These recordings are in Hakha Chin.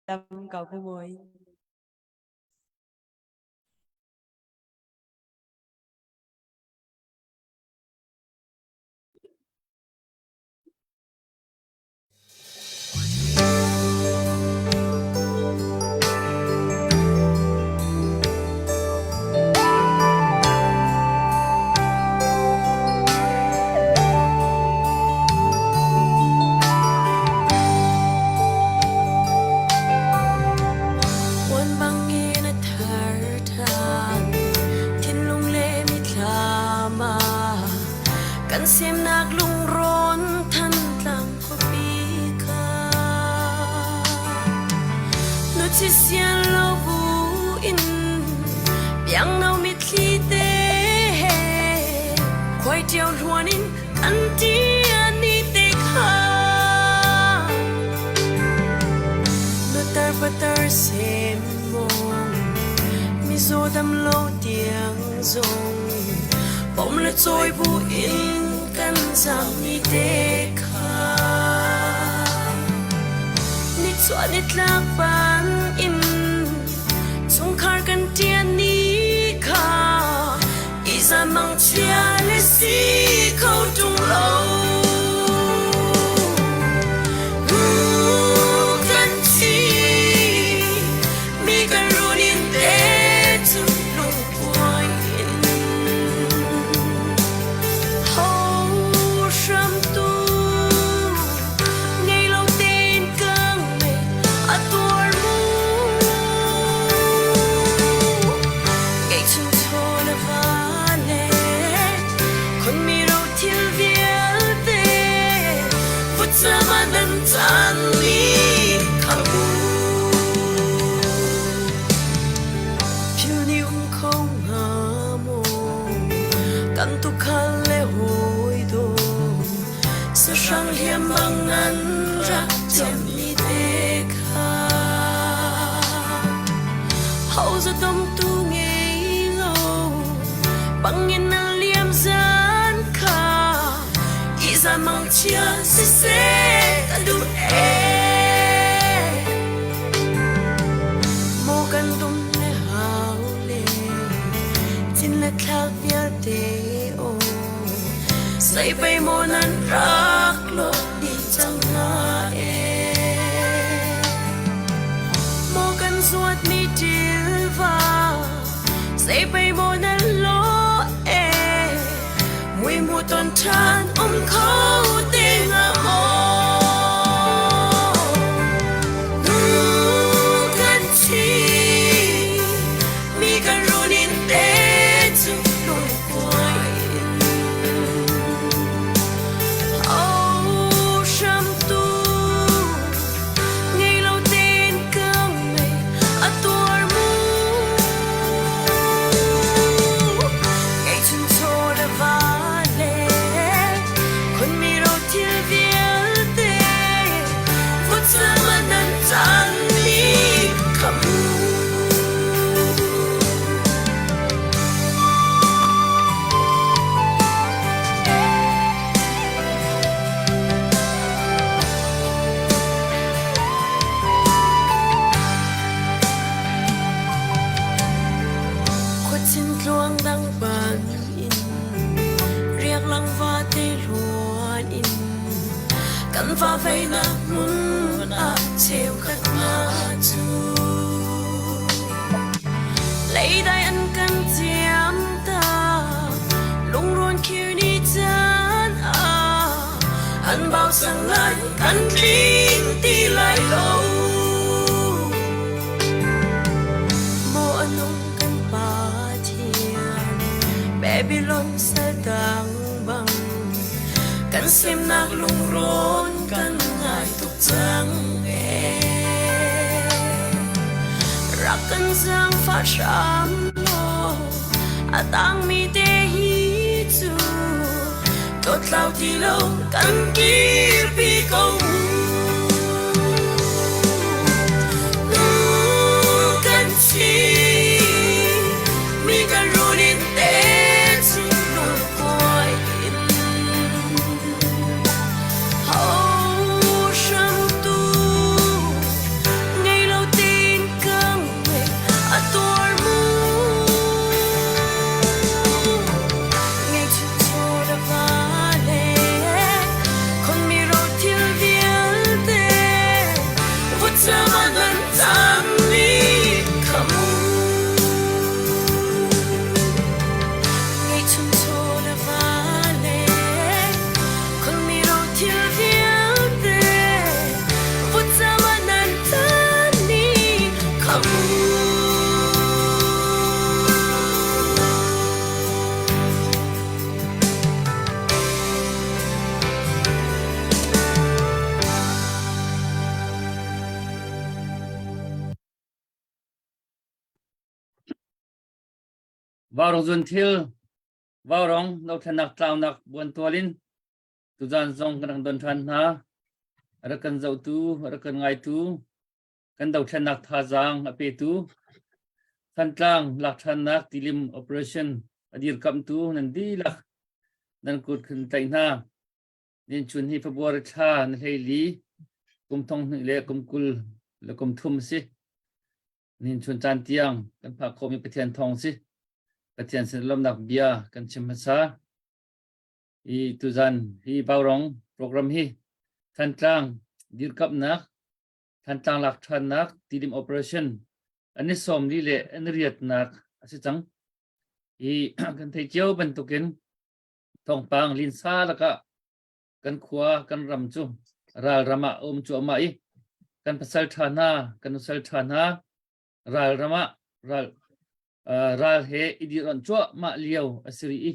Dam ko Pu Mawi. Puan bangin a thar ṭhan, thinlung le mithlam ah kan semnak lungrawn Thantlang khuapi kha. Nuci sian lo bu in biangno mitthli te he khuai ṭio hluan in kan ṭian ni te kha. Nutar patar sem mong mizaw dam lo tiang zong pom le cawi bu in kan zam ni te kha. Nichuah nitlak ban in chungkhar kan ṭian ni kha izan mangchia le si kho ṭung lo. Kan thi mi kan run in te cu lungkuai in ho hramtu ngei lo tein kang me a tuar mu kei chung chaw le va le khon mi ro thil vialte vutcam nan caan ni khamu phil ni um kho hnga maw kan tukhal le hawi do sahrang hliam bang nan rak cemmi te kha ho za dom tu ngei lo bangin nan liam zan kha iza mangchia siseh ka duh e maw kan dum le hau le cin le thlak vialte aw zei pei maw nan rak lawh dih cang hnga e maw kan zuat mi ṭilva zei pei maw nan lawh e mui mu ton ṭhan um kho te hnga maw nu kan thi mi kan run in te cu lungkuai in oh hramtu ngei lo tein ka mei a tuar mu kei chun chaw le va le khon mi ro thil vialte vutcam nan caan ni khamu. Khuachin tluang dang ban in riaklang vate luan in kan va veinak hmun ah cheukhat hna cu leidai an kan ciam ta lungrawn khir ni caan ah an bau sang lai kan tling ti lai lo maw anung kan Pathian Babylon sal tang bang kan semnak lungrawn kan ngai tuk cang e rak kan zaangfah hram law a tangmi te hi cu dawtlau ti lo kan kirpi ko mu kan thi mi kan run in te cu lungkuai in ho hramtu ngei lo. Vaurawng zunthil, vaurawng dothlennak tlaunak buantual in tuzaan zong kan rak don ṭhan hna. A rak kan zohtu, a rak kan ngaitu, kan dothlennak thazaang a petu, Thantlang lak ṭhannak tilim operation a dirkamhtu nan dihlak nan kut kan tlaih hna. Ninchun hi February thla na hleili kum 20 le kum 23 a si. Ninchun caan tiang kan phak khawhmi Pathian thawng si. Pathian sin lawmnak bia kan chim hmasa. I tuzan hi Baurong program hi Thantlang dirkamhnak, Thantlang lak ṭhannak tilim operation an i sawmli le an i riatnak a si cang. Hi kan theih cio bantukin thawngpang linsa lakah kan khua kan ram cu ralram ah a um cuahmah i kan pasal ṭha hna kan nusal ṭha hna ralram ah ral ral he i dirhawnh cuahmah lio a si rih i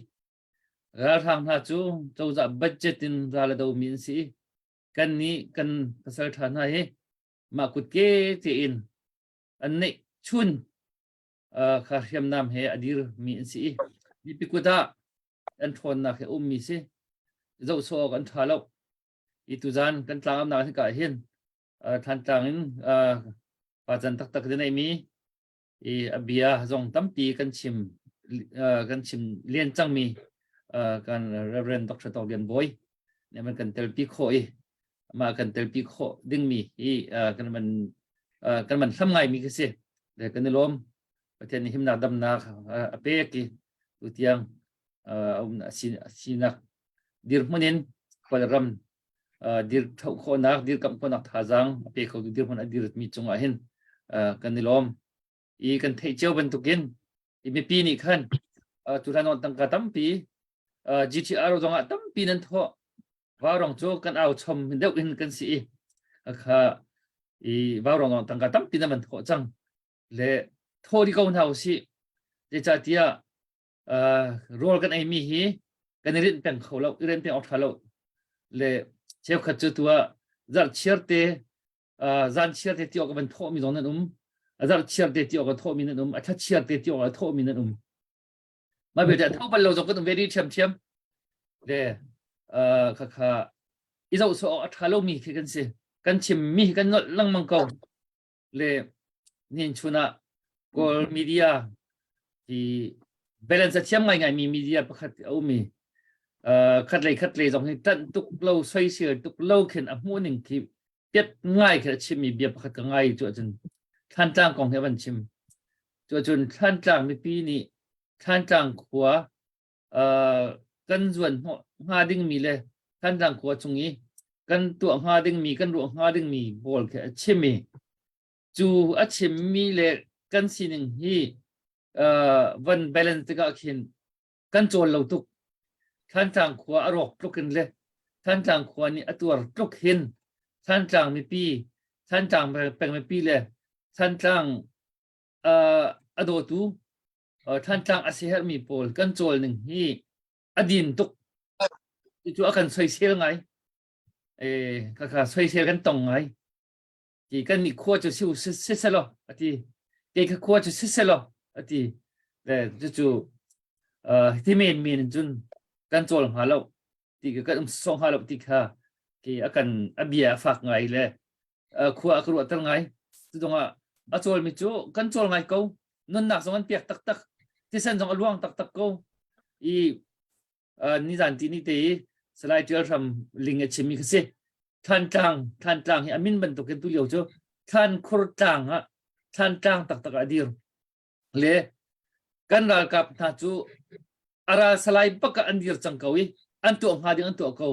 ralhrang hna cu cozah budget in ral a domi an si i kan nih kan pasal ṭha hna hi mah kutke tein an neih chun kha hriamnam he a dirmi an si i mipi kut ah an ṭhawnnak he ummi si zoh sawh awk an ṭha lo i tuzan kan tlangamnak hika hin Thantlang in pacan taktak na neihmi i a bia zong tampi kan chim kan chim lian cangmi kan Reverend Dr. Tawk Lian Bawi nih man kan telpi khawh i mah kan telpi khawh dingmi hi kan man kan man hlam ngaimi khi si le kan i lawm. Pathian nih himnak damnak a pek i tutiang sinak dirhmun in Kawlram dir tho khawhnak dirkamh khawhnak thazaang a pe kho tu dirhmun a dirmi cungah hin kan i lawm. I kan theih cio bantukin i mipi nih khan tutan on tangka tampi GTR zongah tampi nan thawh. Vaurong cu kan au chom deuh in kan si i kha i vaurong tangka tampi nan man thawh cang. Le thaw di ko hna usih. Zeicahtiah rawl kan eimi hi kan i rinh peng kho lo, i rinh peng awk ṭha lo. Le cheukhat cu tu ah zarh chiar te zan chiar te ti awk a van thawhmi zong nan um. A zarh chiar te ti awk a thawhmi nan um. A thla chiar te ti awk a thawhmi nan um. Mah belte a tho bal lo zong kan um ve rih ṭhiamṭhiam. Le khakha i zoh sawh awk a ṭha lomi khi kan si. Kan chimmi hi kan nolh lengmang ko. Le nihin chun ah Kawl media hi balance a thiam ngaingai mi media pakhat a um i khatlei khatlei zong hi ṭanh tuk lo soisel tuk lo khin a hmuh ning khi piat ngai khi a chimmi bia pakhat ka ngai cu ahcun Thlantlang kong hi a van chim. Cu ahcun Thlantlang mipi nih Thlantlang khua kan zuan hnawh hnga dingmi le Thantlang khua chung i kan tuah hnga dingmi kan ruah hnga dingmi pawl khi a chim i cu a chimmi le kan sining hi van balance tikah khin kan cawl lo tuk. Thantlang khua a rawk tluk in le Thantlang khua nih a tuar tluk hin Thantlang mipi, Thantlang peng mipi le Thantlang a dawtu Thantlang a siherhmi pawl kan cawl ning hi a din tuk. Cucu a kan soisel ngai. Khakha soisel kan tong ngai. Ti kan nih khua cu si si selaw a ti. Kei kha khua cu si selaw a ti. Le cucu ti men men in cun kan cawl hnga lo ti kan um sawh hnga lo ti kha ki a kan a bia a fak ngai le khua a ka ruahter ngai. Cu a cawlmi cu kan cawl ngai ko. Nunnak zong an pek taktak. Thisen zong a luang taktak ko. I nizan ti ni te i Salai Tial Hram ling a chimmi kha si. Thantlang, Thantlang hi a min bantukin tu lio cu Thlankhur tlang ah Thantlang taktak ah a dir. Le kan ralkap hna cu a ral salai bak ah an dir cang ko i an tuah hnga ding an tuah ko.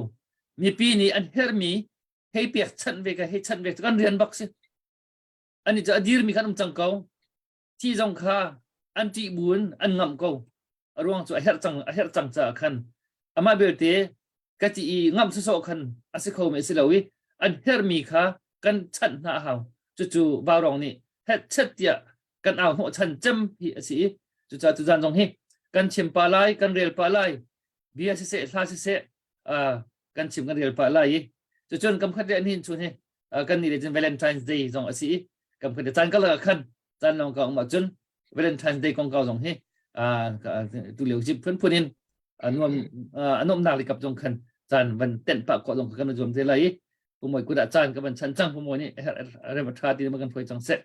Mipi nih an herhmi hei pek chanh ve ka hei chanh ve kan rian bak si. Ani cu a dirmi khan um cang ko. Thi zong kha an ṭih buin an ngamh ko. A ruang cu a herh cang a herh cang caah khan amah belte ka ti i ngamh sawsawh khan a si kho mi a si lo i an herhmi kha kan chanh hna a hau. Cucu vaurawng nih hetchet tiah kan au hnawh chan cem hi a si i cucaah tuzan zong hi kan chim pah lai kan rel pah lai bia siseh hla siseh kan chim kan rel pah lai i cucun kam khat le hin chun hi kan nih le cun Valentine's Day zong a si i kam khat le caan karlak ah khan caan lawng ka um ahcun Valentine's Day kongkau zong hi Tu lio ci phunphun in anuam anomnak le kap zong khan caan van tenh pah ko zong kan zuam te lai i pumoi kut ah caan ka van chan cang pumoi nih rem a tha ti ma kan hruai cang seh.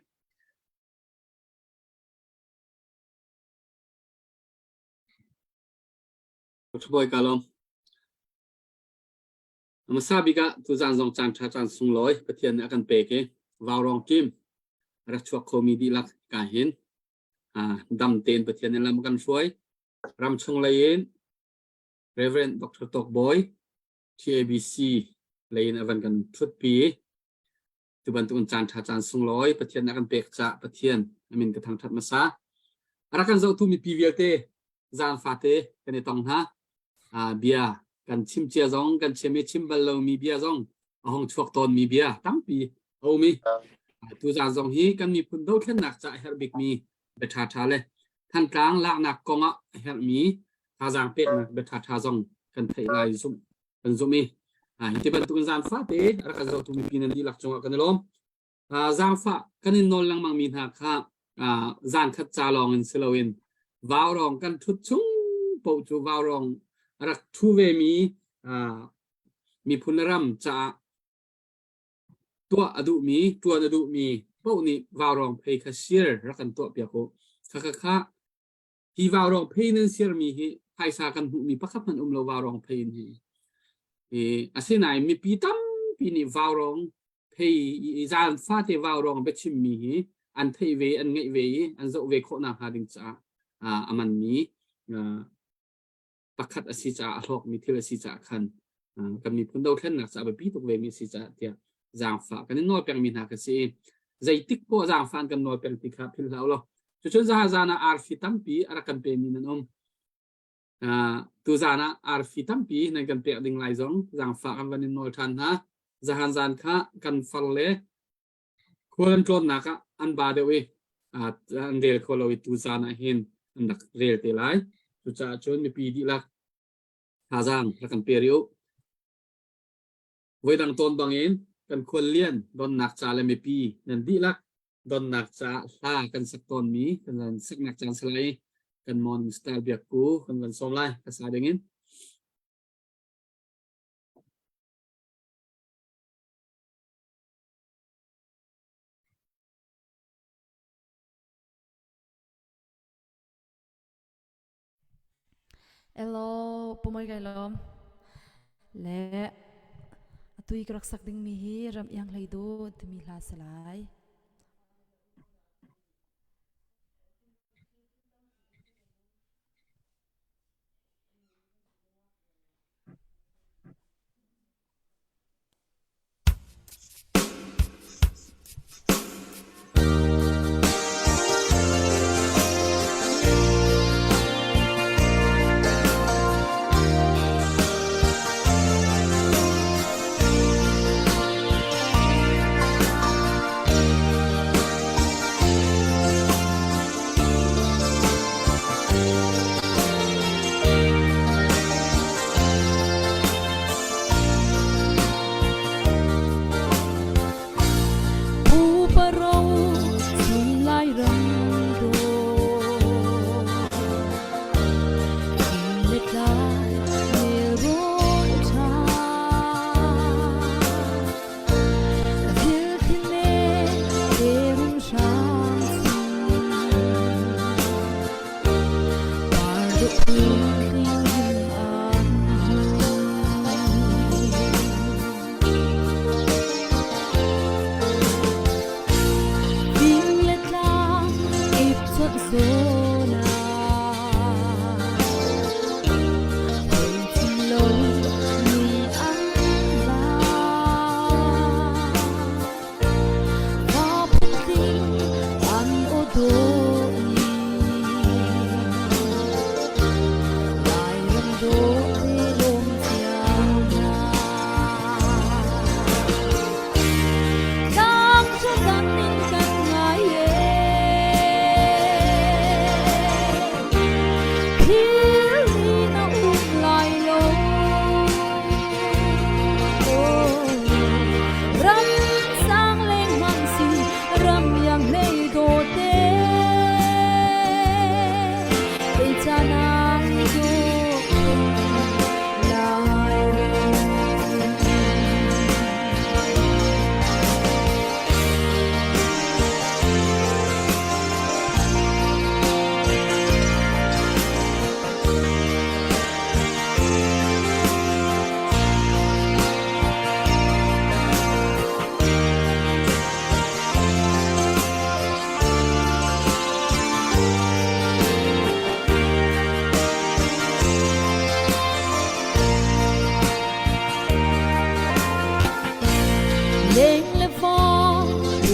Bawi ka lawm. Hmasa bik ah tuzaan zong caan ṭha caan sunglawi Pathian nih a kan pek i Vaurawng team a rak chuak khomi dihlak ka hin dam tein Pathian nih lam a kan hruai. Ramchung lei in Reverend Dr. Tawk Bawi TABC lei in a van kan ṭhutpi i tu bantukin caan ṭha caan sunglawi Pathian nih a kan pek caah Pathian a min ka thangṭhat hmasa. A rak kan zohtu mipi vialte zaan fate kan i tong hna. Bia kan chim cia zong kan chim i chim bal lomi bia zong a hung chuak tawnmi bia tampi a um i tuzaan zong hi kan miphun dothlennak ca a herh bikmi bia ṭhaṭha le Thantlang laknak kong ah a herhmi thazaang peknak bia ṭhaṭha zong kan theih lai zumh kan zumh i hi ti bantukin zaan fate a rak kan zohtu mipi nan dihlak cungah kan i lawm. Zaangfah kan in nawl lengmang mi hna kha zaan khat ca lawng in si loin vaurawng kan ṭhut chung paoh cu vaurawng a rak ṭhu vemi miphun le ram caah tuah a duhmi, ṭuan a duhmi paoh nih vaurawng phei kha sir rak kan tuahpiak u. Khakha kha Hi vaurawng phei nan siarmi hi phaisa kan hmuhmi pakhat hmanh um lo vaurawng phei in hi. Asinain mipi tampi nih vaurawng phei i zaan fate vaurawng biachimmi hi an theih ve, an ngeih ve i an zoh ve khawh nakhnga ding caah a manmi pakhat a si caah a hlawkmi thil a si caah khan kan miphun dothlennak caah biapi tuk vemi a si caah tiah zaangfah kan in nawl pengmi hna ka si i zeitik poah zaangfah an kan nawl peng ti kha philh hlah law cucun zan ah arfi tampi a rak kan pemi nan um. Tu zan ah arfi tampi nan kan pek ding lai zong zaangfah kan van in nawl ṭhan hna. Zahan zan kha kan far le Khual an tlawnnak ah an ba deuh i an rel kho lo i tuzaan ah hin an rak rel te lai. Cucaah cun mipi dihlak thazaang rak kan pe rih u. Voidang tawn bangin kan khuallian donnak ca le mipi nan dihlak donnak caah hla kan sak tawnmi kan van saknak caan si lai i kan morning star biakku kan van sawm lai ka sa dingin. Hello, pumoi kai lawm. Le atu i ka rak sak dingmi hi ram iang hlei du timi hla si lai.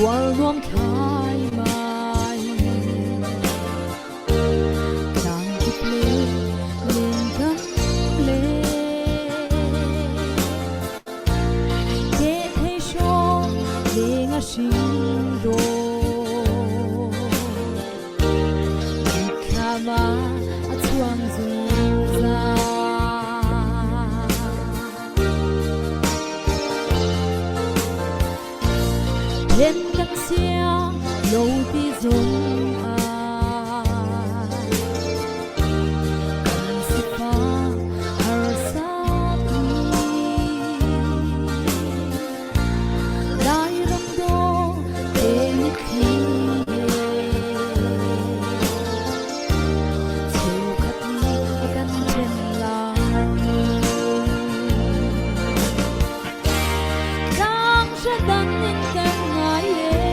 Tual nuam thlai mai. Tlang kip le len kan le. Ke thei hrawng leng a hring do. Mitthlam ah a chuang zungzal. Then kan siang lo ti zong ah kan sifak harsa pi. Lairam dawh te mitthli he cheukhat nih a kan ṭhen lai. Tlang hradan in kan ngai e.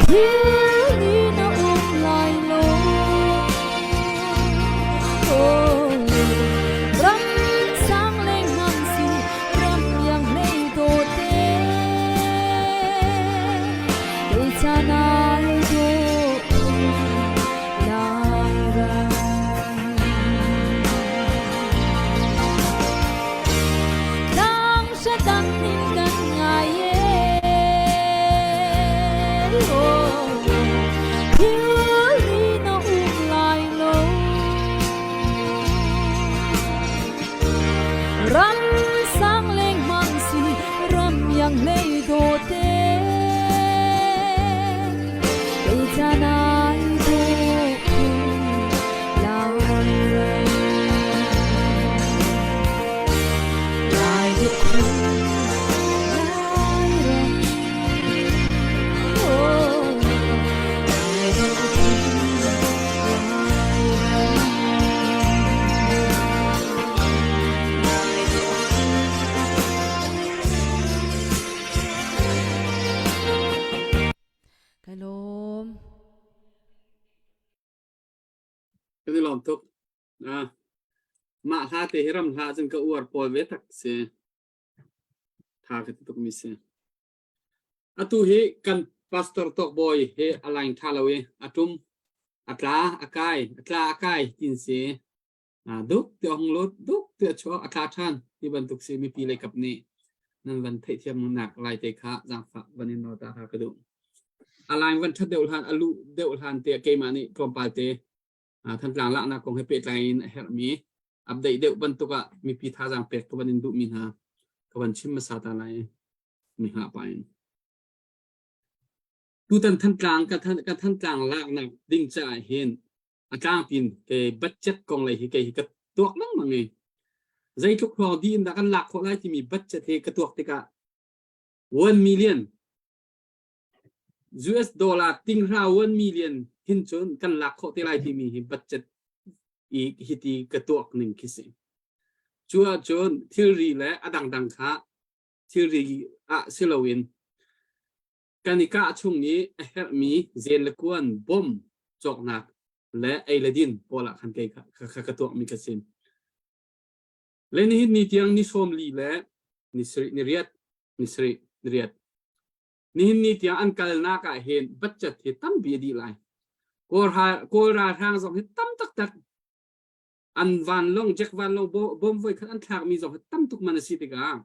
Thil ni na um lai lo. Oh, ram sang lengmang si ram yang hlei do te. Kei chan ai do lai ram. Tlang hradan in kan ngai e. Oh, thil ni na um lai lo. Ram sang lengmang si ram yang hlei do te. Kei chan ai do lai ram. Lai khun lai ram. Oh, lai khun lai ram. Kai lawm. Kan i lawm tuk. Ah, mah hla te hi ram hla cun ka uar pawl ve tak si. Tha ka ti tuk mi si. Atu hi kan pastor Tawk Bawi he a line tha lo i a tum, a tla, a kai, a tla, a kai tin si. Ah, duk ti hong lut, duk ti a chuak, a tla than ti bantuk si mipi lei kap nih nan van theihthiam nak lai te kha zaangfah van in nawl ta kha ka duh. A line van that deuh hlan, a luh deuh hlan te keimah nih tlawmpal te Thantlang laknak kong he pehtlai in a herhmi update deuh bantuk ah mipi thazaang pek ka van in duhmi hna ka van chim hmasa ta lai mi hngah pah in. Tutan Thantlang ka than ka Thantlang laknak ding caah hin a tlangpin ke budget kong lei hi kei hi ka tuak lengmang i zeitluk hrawng di in dah kan lak khawh lai timi budget hi ka tuak tikah 1 million US dollar tinghra 1 million hin cun kan lak khawh te lai timi hi budget i hiti ka tuak ning khi si. Cu ahcun thilri le a dangdang kha thilri ah si loin kan i kah chung i a herhmi zen le kuan bom cawknak le ei le din pawl ah khan kei kha ka tuakmi ka si. Le nihin ni tiang ni sawm li le ni sarih ni riat ni sarih ni riat Nihin ni tiang an kalnak ah hin budget hi tampi a dih lai. Kawl Kawl ralhrang zong hi tam taktak an vanlawng Jack vanlawng bom voi khat an thlakmi zong hi tam tuk man a si tikah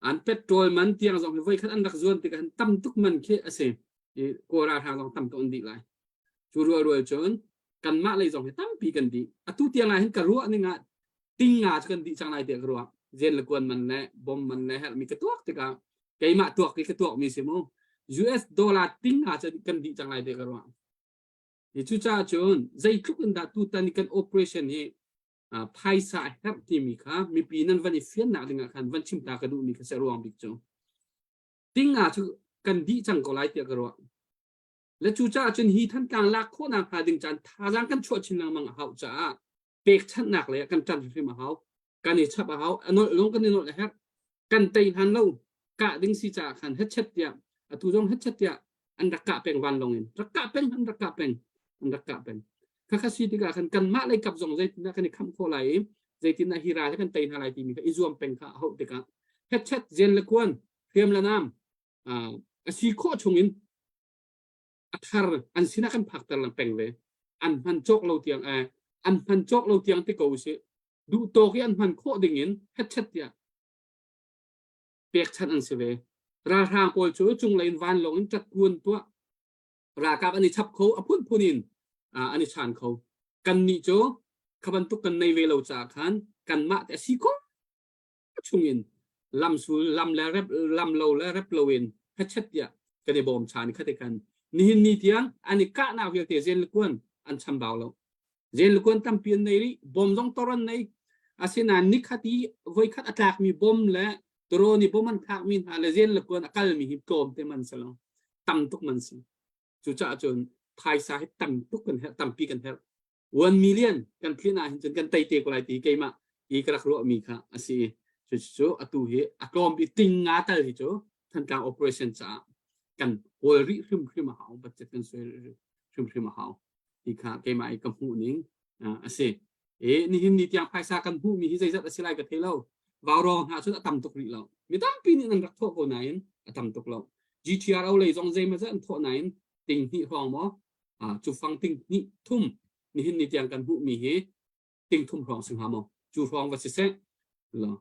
an petrol man tiang zong hi voi khat an rak zuan tikah tam tuk man khi a si. I Kawl ralhrang zong tam tuk an dih lai. Cu rual rual cun kanmah lei zong hi tampi kan dih. Atu tiang ah hin ka ruah ning ah ting nga cu kan dih cang lai tiah ka ruah. Zen le kuan man le bom man le herhmi ka tuak tikah keimah tuak i ka tuakmi si mu. US dollar ting nga cu kan dih cang lai tiah ka ruah. I cucaah cun zeitluk in dah tutan i kan operation hi phaisa a herh timi kha mipi nan van i fiannak dingah khan van chim ta ka duhmi kha si ruang bik cu. Ting nga cu kan dih cang ko lai tiah ka ruah. Le cucaah cun hi Thantlang lak khawhnak hnga ding caan thazaang kan chuah chin lengmang a hauh caah pekchanhnak lei ah kan ṭan hrimhrim a hau. Kan i chap a hau. A nolh lung kan i nolh a herh. Kan tei hlan lo kah ding si caah khan hetchet tiah atu zong hetchet tiah an rak kah peng vanlawng in rak kah peng an rak kah peng an rak kah peng. Khakha si tikah khan kanmah lei kap zong zeitindah kan i khamh khawh lai i zeitindah hi ral hi kan tei hna lai timi kha i zuam peng kha a hauh tikah. Hetchet zen le kuan hriam le nam a si khawh chungin a thar an sinah kan phakter lang peng ve. An hman cawk lo tiang an hman cawk lo tiang ti ko usih. Duh tawk i an hman khawh ding in hetchet tiah pekchanh an si ve. Ralhrang pawl cu cunglei in vanlawng in ṭatkuan tuah ralkap an i chap kho a phunphun in an i chan kho. Kannih cu kha bantuk kan nei ve lo caah khan kanmah te a si khawh chungin lamsul lam le rep lam lo le rep lo in hachet tiah kan i bawm chan kha te kan nihin ni tiang an i kahnak vialte zen le kuan an chambau lo. Zen le kuan tampi an nei rih, bom zong tor an nei. Asinain nikhat i voikhat a tlakmi bom le drone i bom an thlakmi hna le zen le kuan a kalmi hi tlawmte man si lo. Tam tuk man si. Cucaah cun phaisa hi tam tuk kan herh, tampi kan herh. 1 million kan tlin ahhin cun kan tei te ko lai ti keimah i ka rak ruahmi kha a si. Cucu atu hi a tlawm bi ting nga tal hi cu Thantlang operation caah kan kawl rih hrimhrim a hau, budget kan suai hrimhrim a hau. Ti kha keimah i ka hmuh ning a si. E nihin ni tiang phaisa kan hmuhmi hi zeizat a si lai ka thei lo. Vaurawng hna cun a tam tuk rih lo. Mi tampi nih nan rak thawh ko nain a tam tuk lo. GTRO lei zong zeimawzat an thawh nain ting hnih hrawng maw cu fang ting hnih thum nihin ni tiang kan hmuhmi hi ting thum hrawng si hnga maw cu hrawng va siseh lo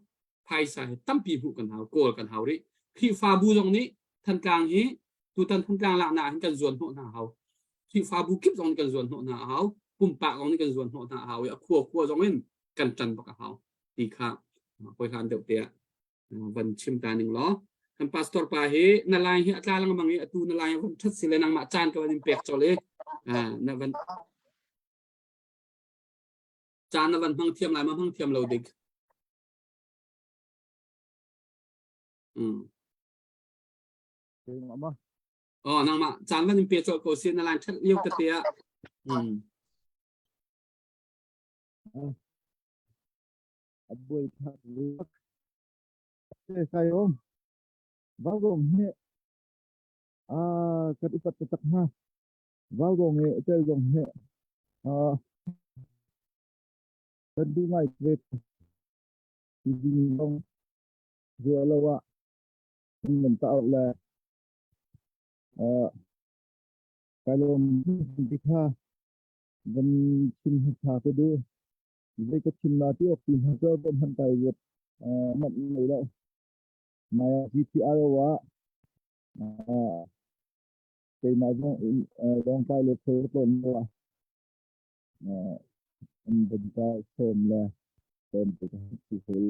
phaisa hi tampi hmuh kan hau kawl kan hau rih. Khrihfabu zong nih Thantlang hi tutan Thantlang laknak hin kan zuan hnawh hna hau. Khrihfabu kip zong nih kan zuan hnawh hna a hau, pumpak zong nih kan zuan hnawh hna a hau i a khua khua zong in kan ṭan bak a hau ti kha hawi hlan deuh te ah van chim ta ning law. Kan pastor pa hi na lai hi a tla lengmang i atu na lai van ṭhat si le nangmah caan ka van in pek colh i na van caan na van hmang thiam lai ma hmang thiam lo dik. Oh, nangmah caan van in pe colh ko si na line ṭhat lio tete ah. Abuai thak lak. Kai om. Vagong he a kan upat taktak hna. Vagong he tel zong he kan duh ngai ve. Ding zong ruah lo ah nan ta le kai lawm ti kha van chim hmasa ka duh. Zei ka chim la ti awk ti hna cu bawm han kai ruat manh ngei lo. Nai ah GTRO ah keimah zong Lawngtlai le Phel tawn lo ah an van ka sawm le sawm te ka si hol.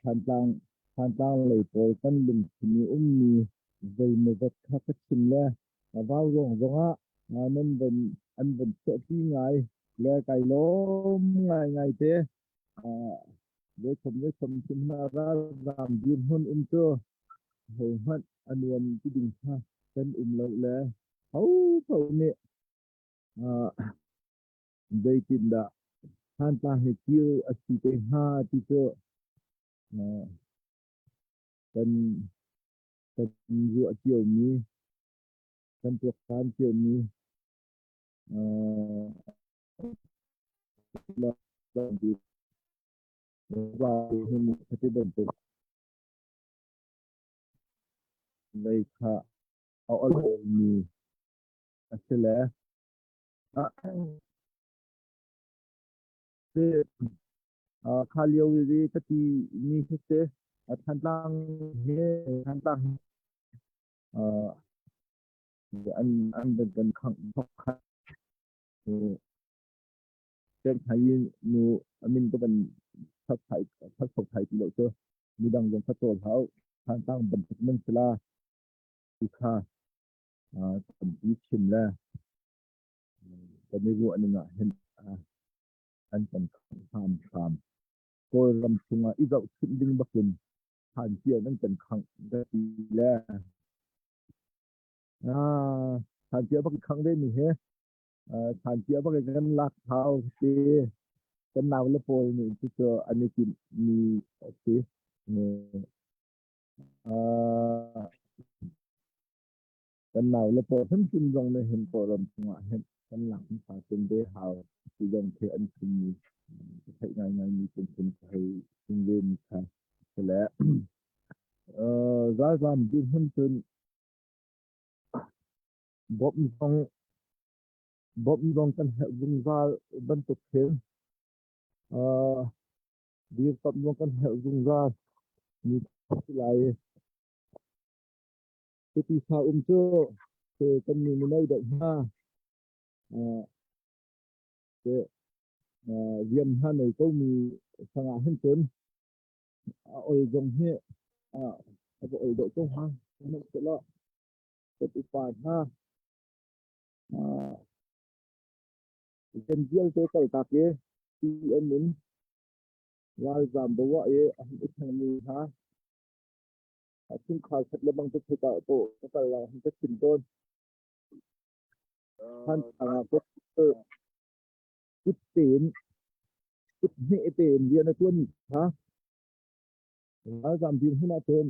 Thantlang Thantlang lei pawl kan lungthin i ummi zeimawzat kha ka chim le vaurawng zongah nan van an van chuahpi ngai le kai lawm ngaingai te. Zeikhom zeikhom chim hna ralzaam dirhmun um cu hohmanh a nuam ti ding kha kan um lo le hopaoh nih zeitindah Thantlang hi kir a si te hnga ti cu kan kan ruah ciomi kan tuaktan ciomi bantuk lei kha a olmi a si le Kha lio i ka ti mi khi si. Thantlang hi Thantlang an an kan khangh thok kha pek thai nu amin ka van thak thai thak thok thai ti lo cu midang zong kha tawl hau Thantlang bantuk man sila tu kha tampi chim le kan i ruah ning ah hin an kan khangh hramhram. Kawlram chungah i zohchunh ding bakin phan cia nan kan khangh ka ti le phan cia bak khangh ve mi he phan cia bak kan lak thau ti kan nau le pawl nih cucu an i timh mi a si. Kan nau le pawl hrimhrim zong nih hin Kawlram chungah hin kan lak hmasa tum ve hau ti zong khi an chimmi ka theih ngaingaimi phunphun ka hei chim ve mi kha. Le ralzam dirhmun cun bawmh zong bawmh zong kan herh zungzal bantuk khin dirkamh zong kan herh zungzal mi si lai. Cuti sa um cu kan mi mino deuh hna rian hna nei ko mi sangah hin cun a ol zong hi a va ol deuh ko hnga. Sihmanhsehlaw kan upa hna rian vialte kaltak i CM in ralzaam bo ah i a hun i thlengmi hna chungkhar khat le bang cu theih ah ka kal lai hun ka chim tawn. Thantlang ah kut tein kut hme tein rian a ṭuanmi kha ralzaam dirhmun ahcun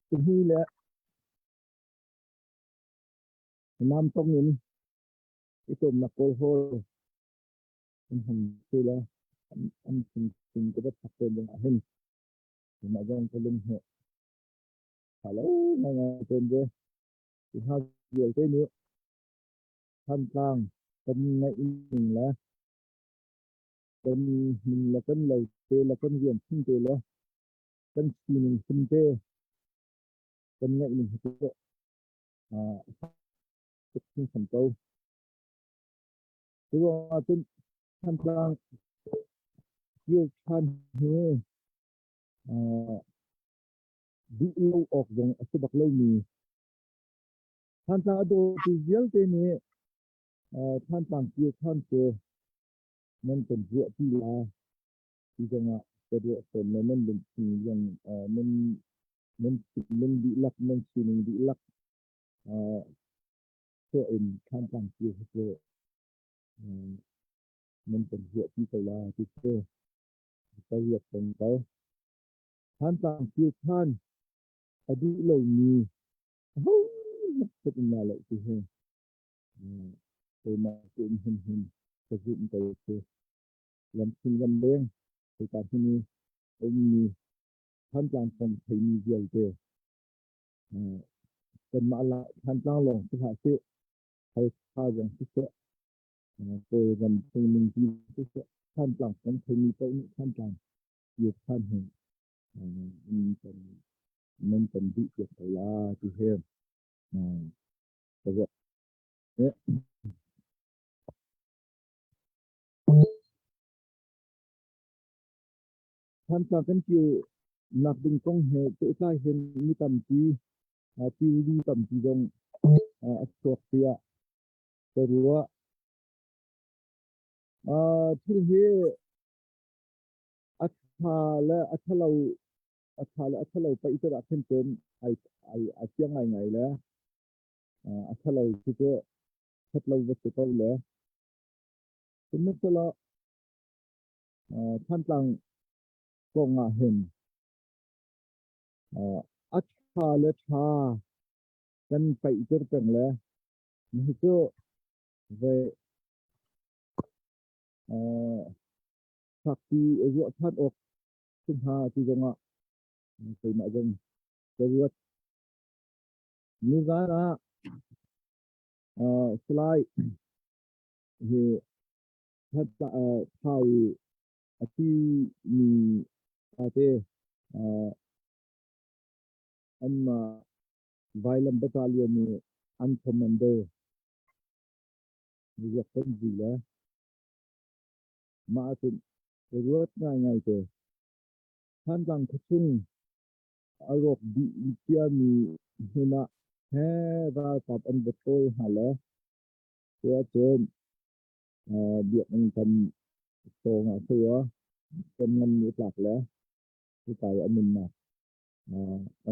Sihni le namtong in i cawmnak kawlhawl an hman si le an sin ka va phak tawn ding ah hin mah zong ka lung hi ṭha lo ngaingai tawn ve. Hi hna vialte nih Thantlang kan ngaih ning le kan min le kan lo te le kan rian phung te le kan sining phung te kan ngaih ning hi cu tuk hringhran ko. Cu ruangah cun Thantlang kir ṭhan hi duh lo awk zong a si bak lomi Thantlang a dawtu vialte nih Thantlang kir ṭhan cu nan kan ruahpi lai ti zongah ka ruah fawn le nan lungthin zong nan nan thinlung dihlak nan sining dihlak chuah in Thantlang kir hi cu nan kan ruahpi ko lai ti cu ka ruat peng ko. Thantlang kir ṭhan a duh lomi ahohmanh set in la lo ti hi keimah tein himhim ka zumh ko si. Lamchung lamleng hika hmun i a ummi Thantlang kong theimi vialte kanmah la Thantlang lawng si hlah sih, Halkha zong siseh, Kawlram phungning ti siseh, Thantlang kong theimi paoh nih Thantlang kir ṭhan hi nan kan duh piak ko la ti hi ka ruah. Thantlang kan kir nak ding kong he pehtlai hin mi tampi theory tampi zong a chuak tiah ka ruah. Thil hi a ṭha le a ṭhalo a ṭha le a ṭhalo paih cu dah khin cun ai ai a fiang ngaingai le a ṭhalo khi cu ṭhat lo va si ko le sihmanhsehlaw Thantlang kong ah hin a ṭha le ṭha kan paih tir peng le hi cu ve Fakpi ruah ṭhan awk si hnga ti zongah keimah zong ka ruat. Nizan ah Salai hi Thau i a thimi pate anmah Vailam Battalion nih an commander ruak kan vui le Mah ahcun ka ruat ngaingai te. Thantlang khuachung a rawk dih ciami hmun ah he ralkap an va tawl hna le cu ahcun biakinn kan sawng ah a kan ngan mi tlak le cuka i a nunnak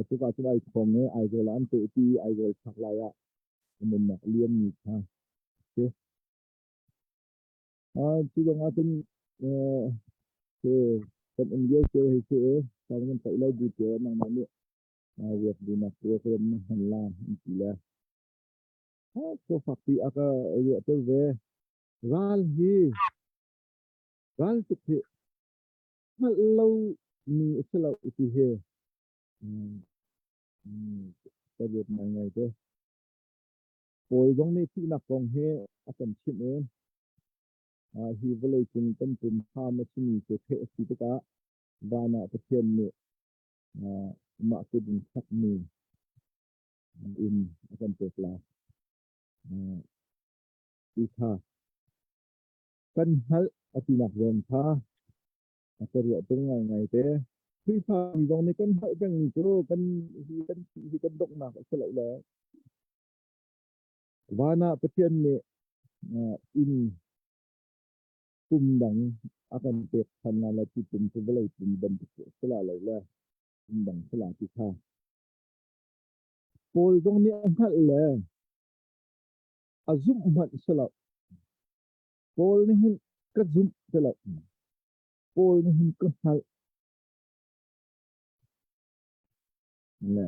cuka cu ai thawng i Aizawl ah an pehpi Aizawl chak lai ah a nunnak a liammi kha a si. Cu zong ahcun kan um lio cio hei si i kan kan paih lo bu cio nangmah nih ruat duhnak program na hman la an ti le khua fakpi a ka ruahter ve. Ral hi ral tuk hi. Hngalh lo mi a si lo ti hi ka ruat ngaingai te. Paul zong nih thihnak kong hi a kan chimh i hi vawleicung kan pum hram a simi cu theih a si tikah van ah Pathian nih mah kut in sakmi inn a kan pek lai. Ti kha kan hngalh a tinak zawn kha a ka ruah tung ngaingai te. Khrihfa mi zong nih kan hngalh pengmi cu kan hi kan thih hi kan donghnak a si lo le van ah Pathian nih inn pum dang a kan pek than lai le ti pum cu vawlei pum bantuk a si la lo le pum dang si la ti kha Paul zong nih a hngalh le a zumh hmanh si lo. Paul nih hin ka zumh ti lo. Paul nih hin ka hngalh. Le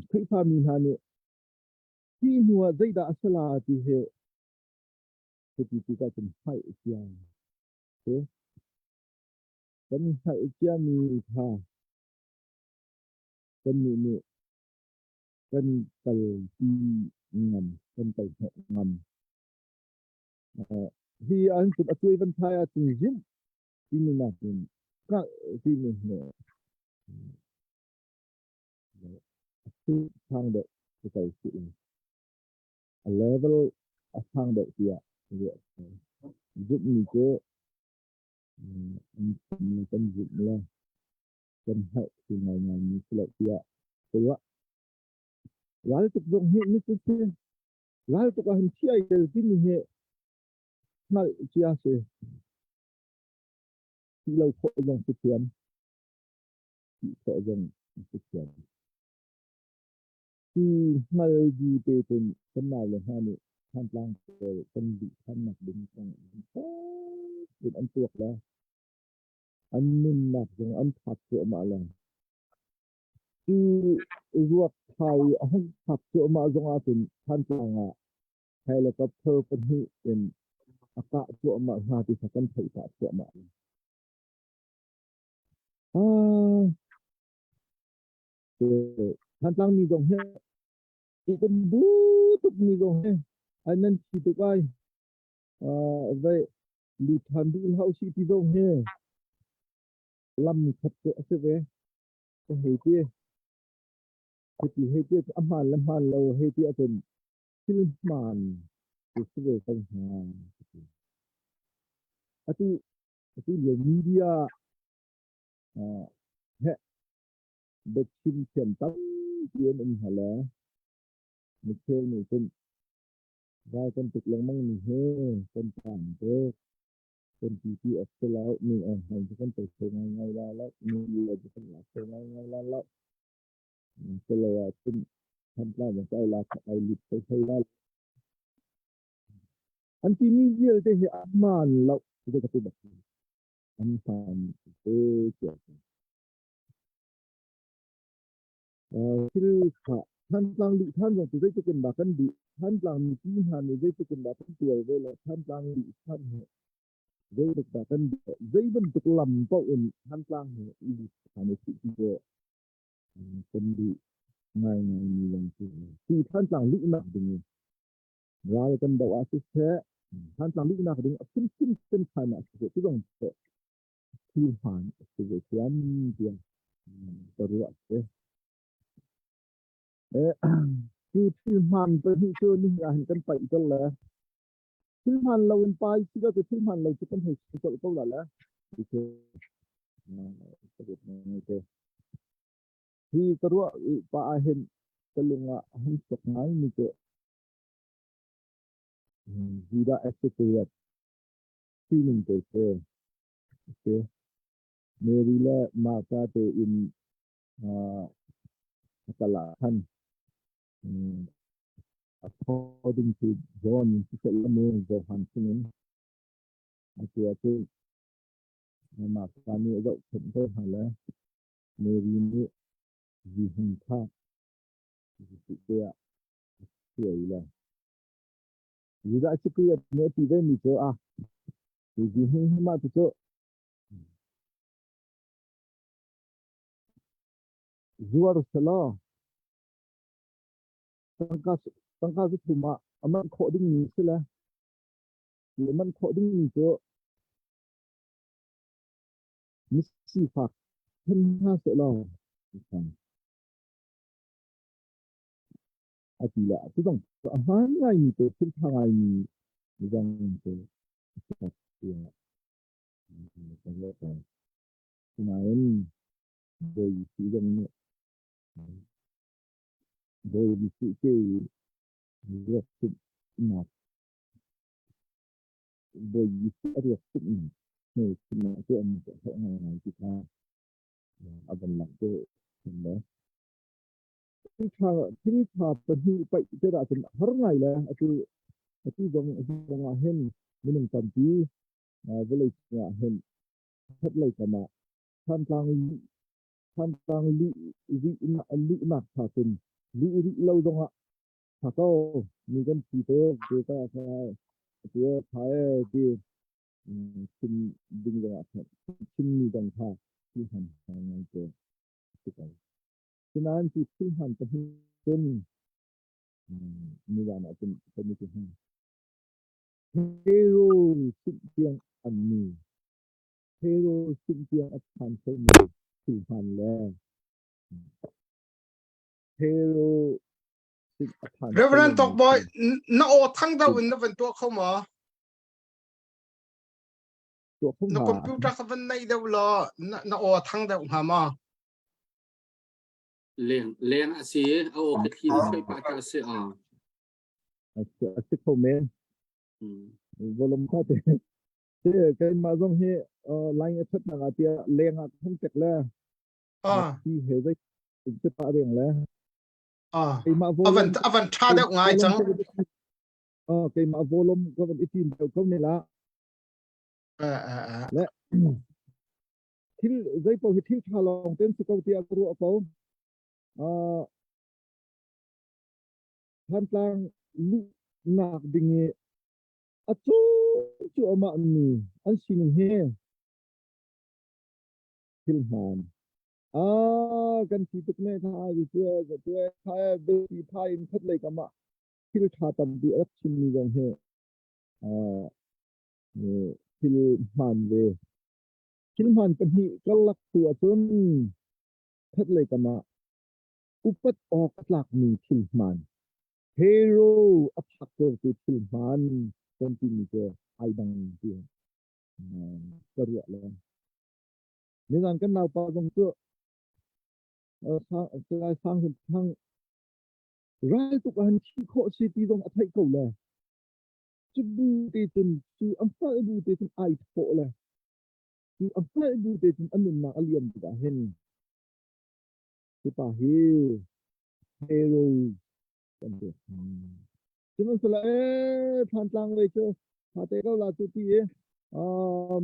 Khrihfami hna nih hi hnu ah zeidah a si la ti hi cuti tikah cun hngalh cia si. Kan hngalh ciami kha kannih nih kan kalpi ngam, kan kal hnawh ngam. Hi an cun a tuai van thai ahcun zumh timi nakin hngalh timi hi a sang deuh ti ko sih in a level a sang deuh tiah ruah zumhmi cu kan zumh le kan hngalh thil ngaingaimi si lo tiah ka ruah. Raltuk zong hi micu si. Raltuk ah hin thi ai tel timi hi hngalh cia si. Thi lo khawh zong si thiam. Thi khawh zong si thiam. Cu hngal bu te cun kan nau le hna nih Thantlang pawl kan duh thannak ding kong in an tuak le an nunnak zong an phak cuahmah le cu ruak thau i a hung phak cuahmah zong ahcun Thantlang ah helicopter pahnih in a kah cuahmah hna ti kha kan theih pah cuahmah. Ah, Thantlang mi zong hi kan bu tuk mi zong hi ai nan thi tuk ai. Vai lut ṭhan duh hlah usih ti zong hi lam khat cu a si ve. Ka hei ti. Hiti hei ti a hmaan le hmaan lo hei ti ahcun thil hmaan cu si ve ko hnga. Atu atu lio media he biachim thiam tampi an um hna le micheu nih cun Ral kan tuk lengmang mi hi kan tam tuk. Kan ti awk si lo. Mi awng hmang cu kan tei kho ngaingai lai lo. Mi le cu kan lak kho ngaingai lai lo. Culo ahcun Thantlang zong cu ai lak ai lut kho hlei lai lo. An timi vialte hi a hmaan lo. Cucu ka ti bak. An hmaan te cia. Thil kha Thantlang luh than zong cu zeitluk in dah kan duh. Thantlang mipi hna nih zeitluk in dah kan tuar ve le Thantlang luh than hi zeitluk dah kan duh. Zei bantuk lam paoh in Thantlang hi i lut than u sih ti cu kan duh ngaingai mi zong cu. Cu Thantlang luhnak ding in ral kan doh ah siseh, Thantlang luhnak ding a phunphun kan khan ah siseh, cu zong cu thil hmaan a si ve thiam tiah ka ruah si. Cu thil hmaan pahnih cu nihin ah hin kan paih colh le thil hmaan lo in pai si lo cu thil hmaan lo cu kan hei si colh ko la le. Hi ka ruah pa ah hin ka lung ah a hung sok ngai mi cu Judah Iscariot sining te cu a si. Mary le Martha tein a kal ah khan according to John siseh lamu Johan chungin atu ahcun Martha nih a zohkhenh ko hna le Mary nih zihmui kha Jesuh te ah a suai le Judah Iscariot nih a ti vemi cu a zihmui hi mah cucu. Zuar selaw tangka tangka zu thum ah a manh khawh dingmi si le a manh khawh dingmi cu misifak then hna sehlaw a ti le cu zong a hmaan ngaimi te thil ṭha ngaimi zong cu a si tiah ka ruah ko. Sinain Bawi Jesuh zong nih Bawi Jesuh ke i ruak tumnak Bawi Jesuh a ruak tumnak hmelchunhnak cu an tuah ngaingai ti kha a van langhter le thil ṭha pahnih paih te dah cun har ngai le atu atu zong zong ah hin minung tampi vawlei cung ah hin that lei kam ah Thantlang Thantlang lih rihnak tha cun lih rih lo zongah tha ko mi kan thi tuk ti ka ti tha e ti chim ding zongah chimmi dang kha thil hman ngai te si ko. Sinain cu thil hman pahnih cun nizan ah cun kan i ti hna. Hero simh tiang an mi Hero simh tiang a phan khomi thil hman le Hero simh a phan Reverend Tokboy na aw thang deuh in na van tuah kho maw? Tuah kho Na computer kha van naih deuh law na aw thang deuh hnga maw? Leng leng a si a aw ka thli na soi pah ka si a. A si kho men. Volum kha te. Te keimah zong hi line a that nak ah tiah leng ah hung tek le. Ah. Ti he zei te pa reng le. Ah. Keimah Avan avan tha deuh ngai cang. Ah keimah volum ka van i tim deuh ko ne la. Le thil zei paoh hi thil ṭha lawng ten si ko tiah ka ruah ko. Uh, Thantlang luhnak ding i a cu cu amah mi an sining hi thil hmaan. Ah, kan si tuk ne kha tu tu kha beti phai in khat lei kam ah thil ṭha tampi a rak chimmi zong hi uh, thil hmaan ve. Thil hmaan pahnih karlak tu ahcun khatlei kam ah upat awk a tlakmi thil hmaan, hero a phaktertu thil hmaan kan timi cu ai dang ti ka ruah le. Nizan kan naupa zong cu Salai Sang Hin Thang ral tuk ah hin thi khawh si ti zong a theih ko le. Cu bu te cun cu a hngalh bu te cun ai thawh le cu a hngalh bu te cun a nunnak a liam tikah hin hi pa hi hero kan ti. Sihmanhsehlaw ee Thantlang lei cu tha te ko la cu ti i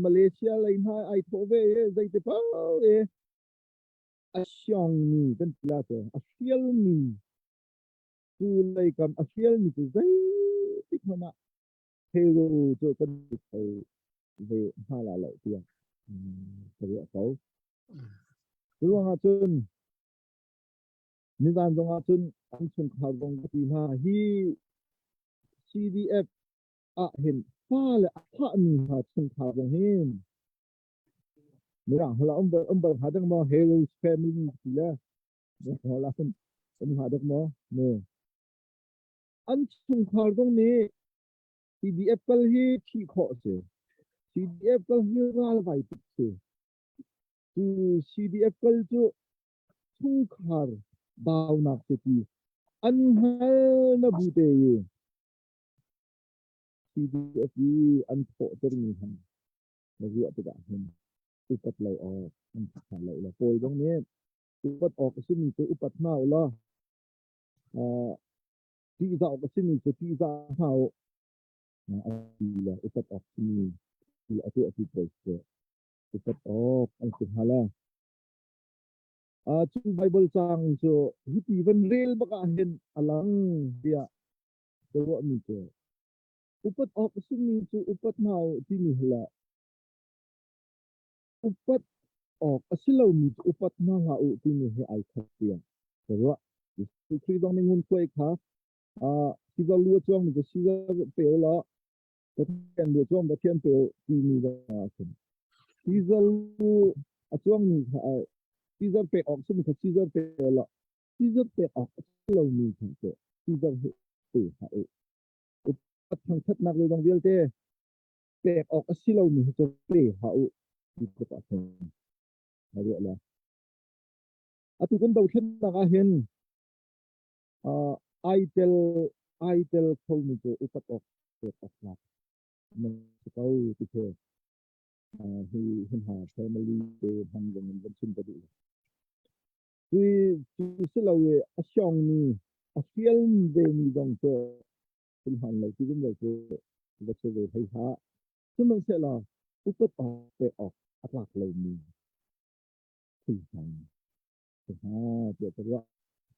Malaysia lei hna ai thawh ve i zeiti paoh i a siangmi kan ti la cu a hrialmi cu lei kam a hrialmi cu zeitik hmanh ah hero cu kan kho ve hna la lo tiah ka ruah ko. Cu ruangah cun nizan zongah cun an chungkhar zong ka ti hna hi CDF ah hin fale a thahmi hna chungkhar zong hin mirang hala um bal um bal hnga ding maw heroes family ti le Hala kan um hnga dek maw? Ne. An chungkhar zong nih CDF kal hi thih khawh si. CDF kal hi ral vai tuk si. Cu CDF kal cu chungkhar baunak si ti an hngal na bu te i CDF i an thawhtermi hna na ruah tikah hin upat lo awk an ṭha lo le pawl zong nih upat awk a simi cu upat hna u law ṭihzah awk a simi cu ṭihzah hna u a ti le upat awk simi thil a tuahtu pawl cu upat awk an si hnga le cu Bible caang cu hiti van rel bak ah hin a lang tiah ka ruahmi cu upat awk a simi cu upat hna u timi hi le upat. Awk a si lomi cu upat hna hlah u timi he ai khat tiah ka ruah. Jesuh Khrih zong nih ngunkhuai kha Caesar lu a cuangmi cu Caesar pe u law Pathian lu a cuang Pathian pe u timi zong ah khin Caesar lu a cuangmi kha Caesar pek awk simi kha Caesar pe u law Caesar pek awk a si lomi kha cu Caesar hi pe hlah u. Upat thangṭhatnak zeizong vialte pek awk a si lomi hi cu pe hlah u ti tluk ah khin na ruah le atu kan dothlennak ah hin ai tel ai tel khomi cu upat awk pek awk tlak nan si ko ti khi hi hi hna family te hmang zong in van chim ka duh. Cui cu si lo i a siongmi a fial ve mi zong cu thil hmaan lo ti rum lo cu va si ve hlei hlah. Sihmanhsehlaw upat awk pek awk a tlak lomi thil hmaan si hna tiah ka ruah.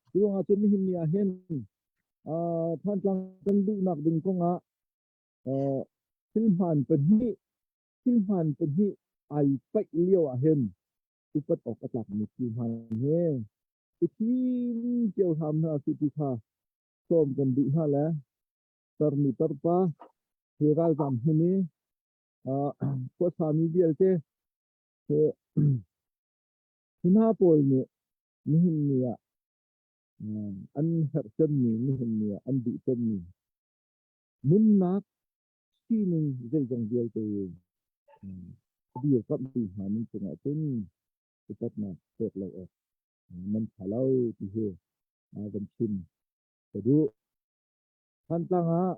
Cu ruangah cun nihin ni ah hin Thantlang kan duhnak ding kongah thil hmaan pahnih thil hmaan pahnih ai paih lio ah hin upat awk a tlakmi thil hmaan he i thim cio hram hna si ti kha sawm kan duh hna le tarnu tarpa he ralzam hmun i khuasami vialte he hi hna pawl nih nihin ni ah an herh cemmi nihin ni ah an duh cemmi nunnak sining zeizong vialte a dirkamhtu hna nan cungah cun upatnak pek lo awk nan ṭha lo ti hi kan chim ka duh. Thantlang ah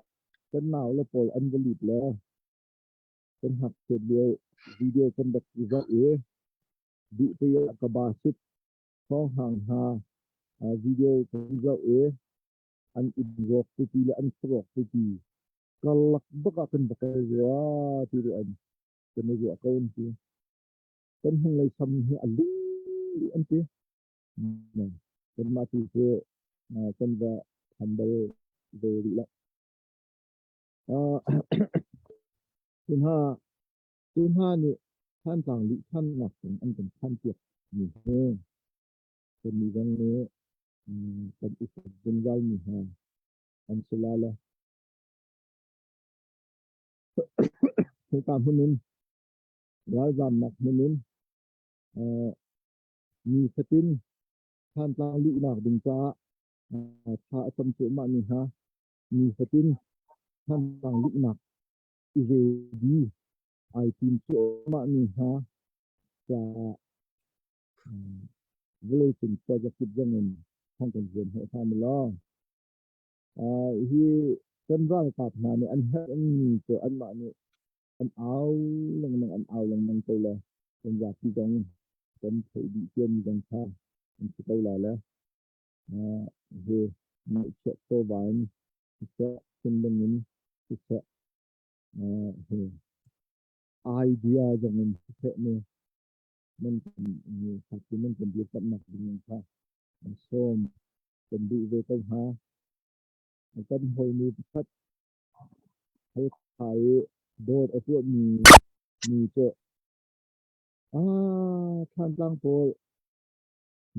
kan nau le pawl an va lut le kan ngakchiat lio video kan rak i zoh i duhte ah ka ba sit thawng hna video kan zoh i an inn rawk tupi le an khuarawk tupi karlak bak ah kan va kal rua ti an kan i ruah ko an ti. Kan hnulei sam hi a ling dih an ti. Kanmah tu cu kan va tham bal ve rih lo. Cu hna cu hna nih Thantlang lih thannak kong an kan thanpiak mi hi kannih zong nih kan i zungzal mi hna an si lai le hika hmun in ralzamnak hmun in Ni fatin Thantlang luhnak ding caah thla a cam cuahmah mi hna ni fatin Thantlang luhnak i ready ai tim cuahmah mi hna caah vawleicung khuazakip zong in thang kan zuam hnawh hna maw? Hi kan ralkap hna nih an herhmi cu anmah nih an au lengmang an au lengmang ko le kan zapi zong kan theih dih ciami zong kha an si ko la le hi ngaihchiat chawva in siseh thinlung in siseh hi idea zong in siseh ne nan kan sakti nan kan dirkamhnak ding kha an sawm kan duh ve ko hna kan hawinu pakhat Halkha i dawt a tuahmi mi cu Thantlang pawl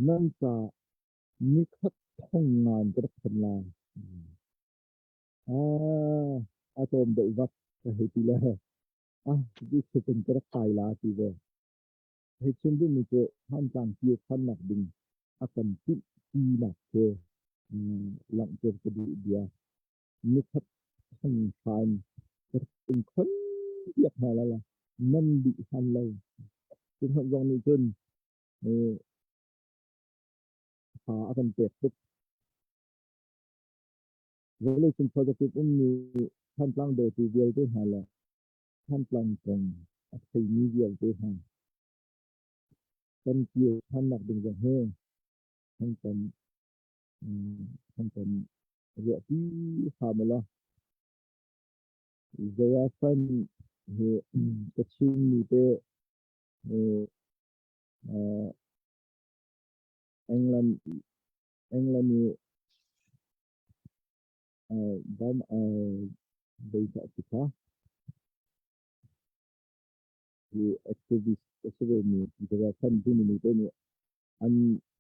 nan ca nikhat thong ngan ka rak phan lai. A tlawm deuh vak ka hei ti le cuti cun ka rak kai la ti ve. Hei chim duhmi cu Thantlang kir thannak ding a kan timh tinak khi langhter ka duh bia. Nikhat hangfan ka rak in khon piak hna lai la nan dih han lo. Cu hmanh zong nih cun tha a kan pek tuk. Vawleicung khuazakip ummi Thantlang dawtu vialte hna le Thantlang kong a theimi vialte hna kan kir ṭhannak ding zong hi hang kan ruahpi hram ulaw Zayafan hi ka chimmi te England England i Bam zeicah ti kha hi activist. a si ve mi Jonathan timi te nih an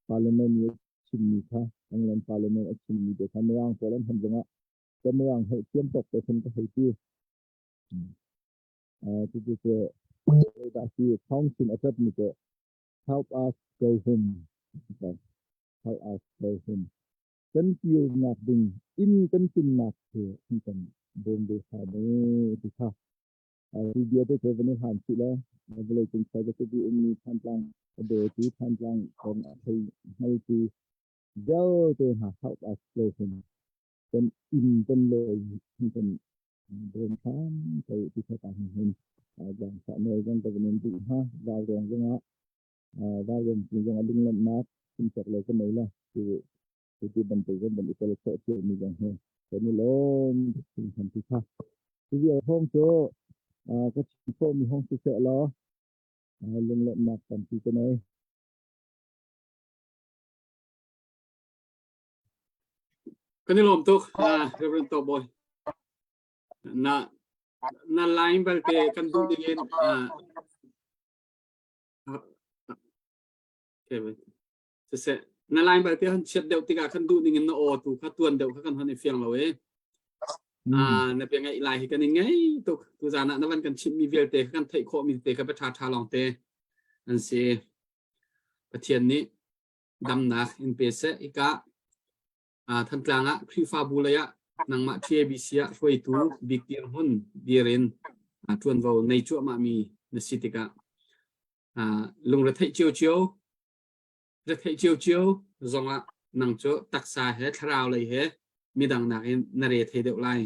parliament i a chimmi kha England parliament a chimmi te kha Mirang pawl an hman zongah ka Mirang holh thiam tawk te khin ka hei ti. Cucu cu zeidah si Council a ṭatmi cu help us go home. Help us go home. Kan kirnak ding inn kan tlunnak cu an kan bawm ve hram ee ti kha. Hi bia te cu van i hlan chih le vawlei cung cybersecurity ummi Thantlang a dawtu Thantlang kong a thei hngaltu vialte hna help us go home. Kan inn kan lawi kan bawm hram ko ti kha ta hin zaangfah nawl zong ka van in duh hna. Vaurawng zongah vaurawng cung zongah lunglawmhnak chimcawk lo ka nei la. Cu ti bantuk zong van i tel khawh cio mi zong hi kan i lawm hringhran ti kha. Cu vial hong cu ka chim khawh mi hong siseh law lunglawmhnak tampi ka nei. Kan i lawm tuk, Reverend Tawbawi. Na na line balte kan duh ding in siseh na line balte han chiat deuh tikah kan duh ning in na aw tu kha tuan deuh kha kan hon i fiang lo e. Na bia ngaih lai hi kan i ngai tuk. Tu zan ah na van kan chimh mi vialte kha kan theih khawh mi te kha bia ṭha ṭha lawng te an si. Pathian nih damnak in pe seh. Hika Thantlang ah Khrihfabu lei ah nangmah TABC ah hruaitu bik dirhmun dir in ṭuanvo nei cuahmah mi na si tikah lungretheih ciocio retheih ciocio zongah nang cu taksa he thlarau lei he midang nakin na re thei deuh lai.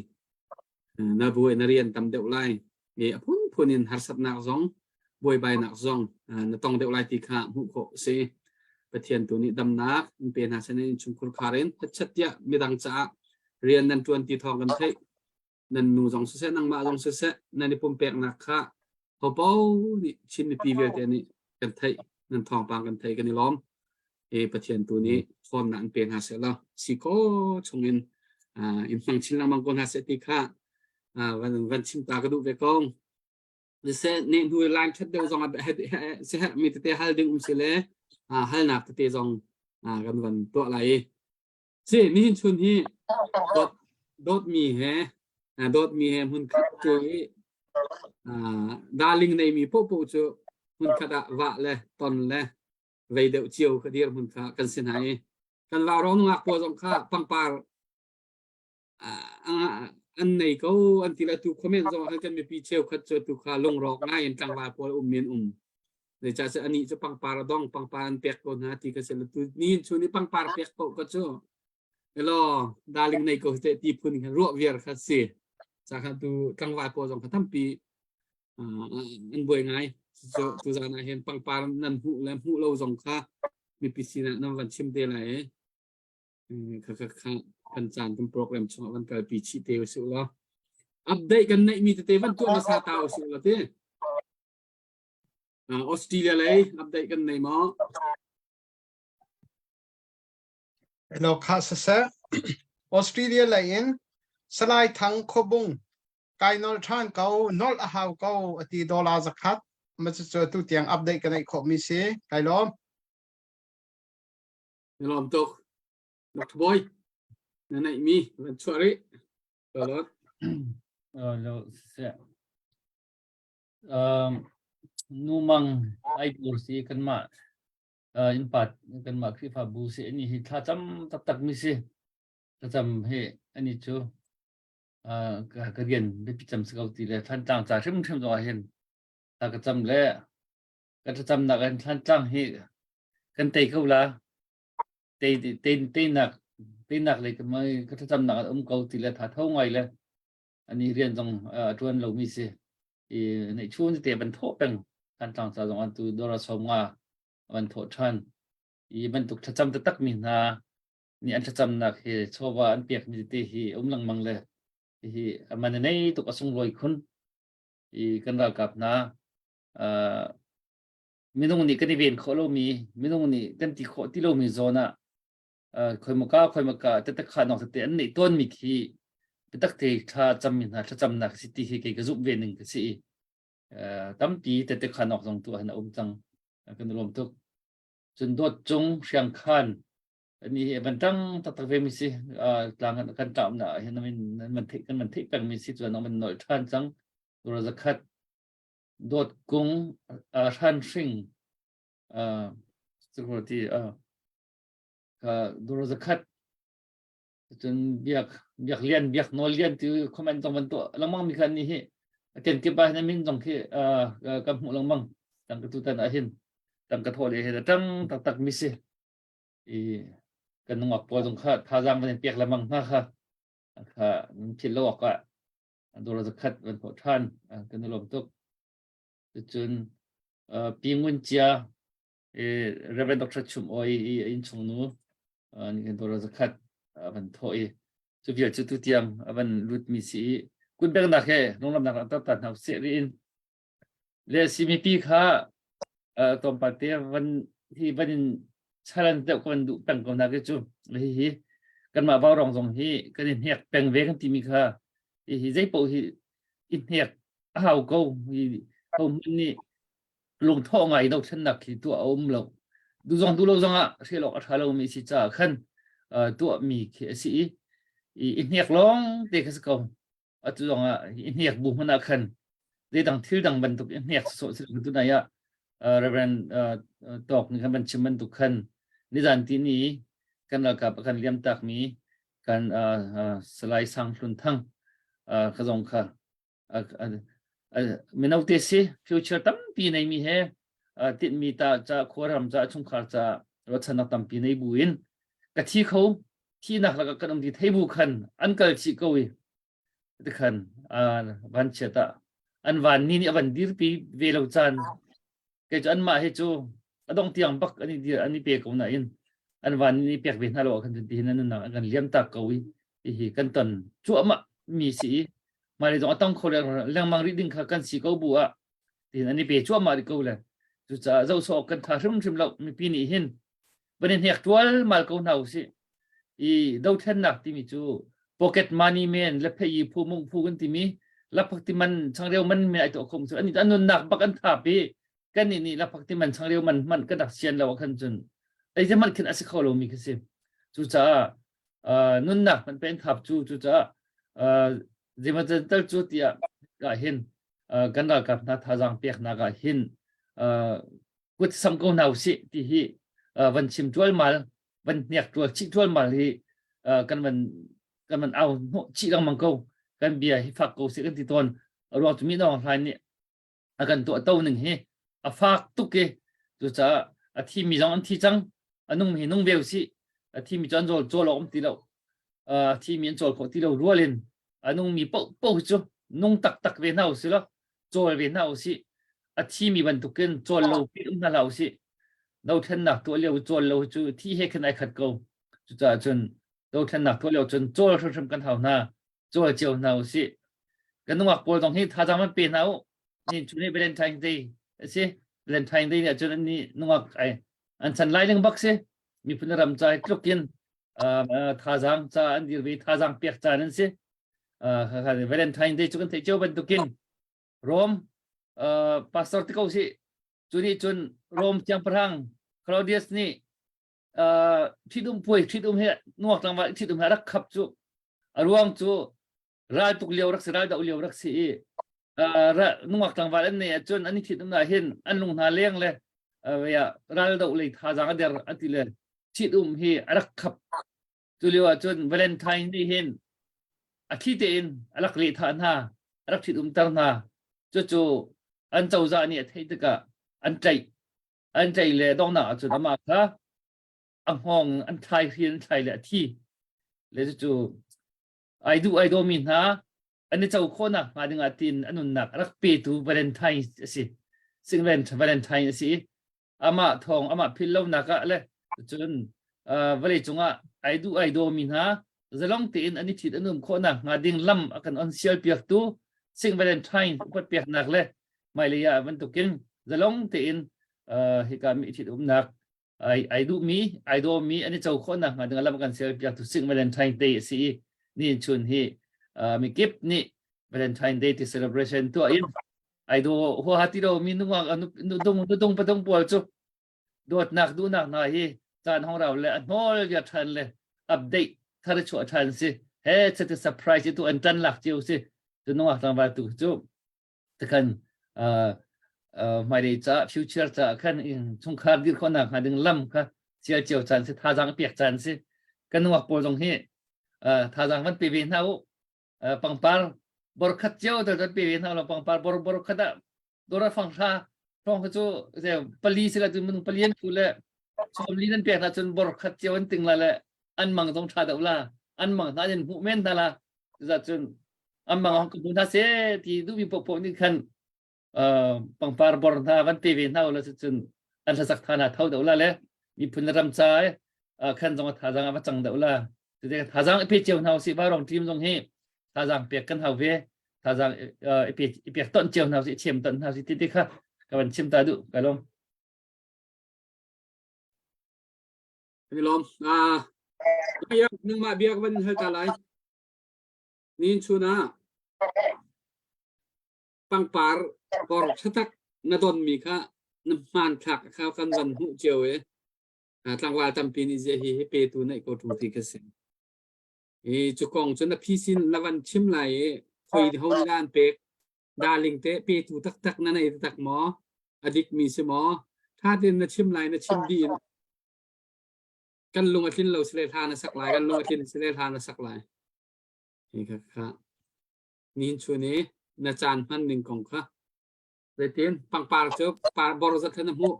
Na buai na rian tam deuh lai. A phunphun in harsatnak zong buaibainak zong na tong deuh lai ti kha hmuh khawh a si. Pathian tu nih damnak in pe hna seh in chungkhur khar in hetchet tiah midang caah rian nan ṭuan ti thawng kan theih. Nan nu zong siseh nangmah zong siseh nan i pumpeknak kha hopo nih Chin mipi vialte nih kan theih nan thawngpang kan theih kan i lawm. E Pathian tu nih ṭhawnnak in pe hna seh law si ko chungin in hmang chin lengmang ko hna seh ti kha van van chim ta ka duh ve ko. Siseh ne hnu line ṭhat deuh zong ah siherh mi tete hal ding um si le halnak tete zong kan van tuah lai i si nihin chun hi dawt dawtmi he dawtmi he hmun khat tu i darling neimi pohpoh cu hmun khat ah vah le ton le vei deuh cio ka dir hmun kha kan si hna i kan vaurawng nungak pawl zong kha pangpar an nei ko an ti le tu comment zong ah kan mipi cheukhat cu tu kha lungrawk ngai in tlangval pawl um men um zeicah seh anih cu pangpar a dong pangpar an pek ko hna ti ka si le tu ni chu ni pangpar pek ko ka cu elo darling nei ko te ti phun khan ruah viar kha si ca kha tu tlangval pawl zong kha tampi an buai ngai cu tu zan ah hin pangpar nan hmuh le hmuh lo zong kha mipi sinah nan van chim te lai i kha kha kha kan caan kan program chungah van kalpi chih te usih law update kan neih mi tete van tuah hmasa ta usih law ti Australia lei update kan nei maw Hello kha saseh Australia lei in Salai Thang Khobung kai nol ṭhan ko nol a hau ko ati dollar zakhat ma cu cu tu tiang update ka neih khawh mi si kai lawm Na lawm tuk. Dr. Boy, na neihmi van chuah rih. Lawlot. Lo siseh. Um, nu mang ai bur si kanmah uh, in pat kanmah Khrihfabu si ani hi thlacam taktak mi si. Thlacam hi ani cu uh, ka, ka rian biapi cam si ko ti le Thantlang ca hrimhrim zong ah hin thla ka cam le ka thlacamnak in Thantlang hi kan tei ko la tei tei teinak teinak lei ka thlacamnak an um ko ti le tha tho ngai le ani rian zong a tuan lomi si i neih chun te ban thawh peng kan tlang ca zong an tu dora som nga van thawh than i bantuk thlacam taktak mi hna nih an thlacamnak hi chawva an pek mi te hi um lengmang le hi man nei tuk a sunglawi khun i kan ralkap hna minung nih kan i ven khawh lomi minung nih kan ti khawh ti lomi zawn ah khoimaka khoimaka tetakha nok tete an neih tawnmi khi biatak te thla cammi hna thlacamnak si ti hi kei ka zumh ve ning ka si. Tampi tete khan awk zong tu han a um cang. Kan lawm tuk. Cun dawt cung hriang khan ni hi van tang taktak ve mi si tlang kan tlam na hin nan man theih kan man theih peng mi si chuan man nol than cang tura zakhat dawt kung hran hring security dura zakhat cun biak biak lian biak nawl lian ti comment zong van tuah lengmang mi khan ni hi ken kip ah hin min zong khi kan hmuh lengmang tang ka tutan ah hin tang ka thawh le he tang taktak mi si i kan nungak pawl zong kha thazaang van in pek lengmang hna kha kha nan philh lo awk ah dawr zakhat van thawh ṭhan kan i lawm tuk cun pi ngun cia Reverend Dr. Chum Oi i innchung nu nih dawr zakhat van thawh i cu vial cu tutiang a van lut mi si i kunbengnak he lunglamnak langhter ta hna usih riin le si mipi kha tlawmpal te van hi van in challenge deuh ka van duh peng ko hna khi cu hi hi kanmah vaurong zong hi kan i hnek peng ve kan timi kha hi hi zei paoh hi i hnek a hau ko hi ho hmanh nih lungthawh ngai dothlennak khi tuah a um lo duh zong duh lo zong ah hrial awk a ṭha lomi si caah khan tuahmi khi a si i i hnek lawng te kha si ko atu zong ah i hnek bu hmanh ah khan zeidang thil dang bantuk i hnek sawh si lo tunai ah Reverend Tawk nih khan van chim bantuk khan nizan ti ni kan ralkap a kan liam takmi kan Salai Sang Hlun Thang kha zong kha mino te si future tampi neimi he tinhmi ta ca khuaram ca chungkhar ca ruahchannak tampi nei bu in ka thi kho thihnak lakah kan um ti thei bu khan an kal chih ko i tikhan van chiat ah an van ni nih a van dirpi ve lo caan kei cu anmah hi cu a dong tiang bak an i dir an i pe ko nain an van ni pek ve hna lo ah khan ti hin an nunnak an kan liam tak ko i hihi kan ton cuahmah mi si i hmailei zong a tong kho lengmang rih ding kha kan si ko bu ah tin an i pe cuahmah rih ko le cucaah zoh sawh kan tha hrimhrim lo mipi nih hin van i hnek tual mal ko hna usih i dothlennak timi cu pocket money men le phei phu mung phu kan timi laphak ti man changreu man me ai to khom cu ani an nunnak bak an thap i kan nih nih laphak ti man changreu man man kan rak sian lo khan cun ei zeman khin a si kho lo mi khi si cucaah nunnak man pen thap cu cucaah zeimazat tal cu tiah ah hin kan ralkap hna thazaang peknak ah hin kut sam ko hna usih ti hi van chim ṭualmal van hniak ṭual chih ṭualmal hi kan van kan van au hnawh chih lengmang ko kan bia hi fak ko sih kan ti tawn ruang cu mi nawng hlain nih a kan tuah to ning hi a fak tuk i cucaah a thi mi zong an thi cang a nung hi nung ve usih a thi mi cu an zawl cawl awk um ti lo a thi mi an cawl khawh ti lo rual in a nung mi paoh paoh cu nung taktak ve hna usih law cawl ve hna usih a thimi bantukin cawl lo pi um hna hlah usih dothlennak tuah lio cawl lo cu thi he khan ai khat ko cucaah cun dothlennak tuah lio cun cawl hrimhrim kan hau hna cawl cio hna usih kan nungak pawl zong hi thazaang man pe hna u ni cu ni Valentine Day a si Valentine Day nih cun an ni nungak ai an chan lai ling bak si miphun ram ca tluk in thazaang ca an dir ve thazaang pek caan an si Valentine Day cu kan theih cio bantukin Rome pastor ti ko si cu nih cun Rome siangpahrang Claudius nih ṭhitum puai ṭhitum he nuak tlangval ṭhitum he rak khap cu a ruang cu ral tuk lio rak si ral doh lio rak si i nungak tlangval an nei ahcun an i ṭhitum ah hin an lung hna leng le ral doh lei thazaang a der a ti le ṭhitum hi a rak khap Cu lio ahcun Valentine nih hin a thli tein a rak lehthah hna, a rak ṭhit-umter hna. Cucu an cozah nih a theih tikah an tlaih. An tlaih le donghnak ahcun amah kha a hngawng an thlai hri an thlai le a thi. Le cucu ai duh ai dawmi hna an i co khawhnak hnga dingah tiin a nunnak a rak petu Valentine a si. Sing Valentine a si i amah thawng amah philh lonak ah le cun vawlei cungah ai duh ai dawmi hna zalong tein an i ṭhit an um khawhnak hnga ding lam a kan on sial piaktu Saint Valentine upat peknak le hmailei ah bantukin zalong tein hika mi ṭhit umnak ai ai duhmi ai dawmi an i co khawhnak hnga ding lam a kan sial piaktu Saint Valentine Day a si i ni chun hi mikip nih Valentine Day ti celebration tuah in. Ai do huaha ti lo mi nungak nu dung padung pawl cu dawtnak duhnak hna hi caan hong rau le a hnawl viar ṭhan le update thar chuah ṭhan si he chati surprise tu an ṭan lak cio si cu nungak tlangval tu cu tikhan hmailei ca future ca khan chungkhar dir khawhnak hnga ding lam kha sial cio caan si thazaang pek caan si kan nungak pawl zong hi thazaang van pe ve hna u pangpar bor khat cio tal pe ve hna lo pangpar bor bor khat ah dora fang hra hrawng kha cu pali sila cun minung pali an phu le sawmli nan pek hna cun bor khat cio an ting la le an mang zong tha deuh la an mang hna in hmuh men hna la cuza cun an mang hong ka hmu hna se ti duhmi poah nih khan pangpar bor hna van pe ve hna la cun an hlasak tha na tho deuh la le miphun ram ca khan zong thazaang a va cang deuh la thazaang i pe cio hna usih varong team zong hi thazaang pek kan hau ve thazaang i pe i pek ton cio hna usih chem ton hna usih ti ti kha ka van chim ta duh ka lawm Kan lawm. Ah, ya nangmah bia ka van hal ta lai. Nin chun ah pangpar bor thatak na don mi kha na hmanthlak kha kan van hmuh cio e. Tlangval tampi nih zia hi hi pe tu neih ko ṭung ti ka si. I cu kong cu na phisin na van chim lai i khoi ho nih dah an pek darling te petu taktak na nei taktak maw a dik mi si maw tha tein na chim lai na chim dih in kan lung a tlin lo sile hla na sak lai kan lung a tlin sile hla na sak lai hi kha kha nin chun i na caan hman ning kong kha zeitin pangpar cu par bor zat na hmuh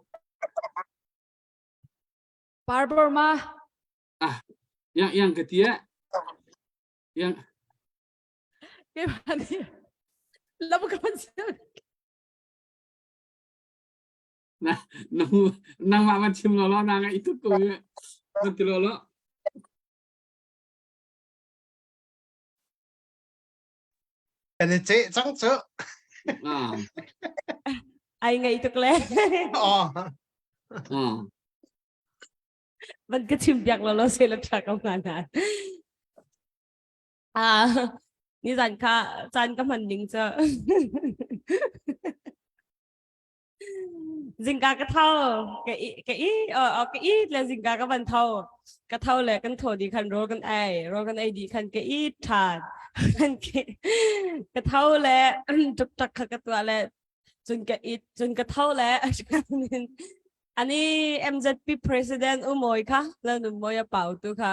Par bor ma Ah, yang yang ka tia. Yang Keimah nih lam ka van sim. na na nangmah van chim lo lo na ngai tuk ko ye. Van ti lo lo. Kan i ceh cang cu. Ah. Ai ngai tuk le. Oh. Ah. Van ka chim piak lo lo se la tha ko nga na. Ah, ni zan kha caan ka hman ning cu. Zingka ka tho ka i ka i o ka i le zingka ka van tho ka tho le kan tho di khan rawl kan ei rawl kan ei di khan ka i than ka tho le tuk tak kha ka tua le cun ka it cun ka tho le ani MZP president umawi kha la nu moi a pau tu kha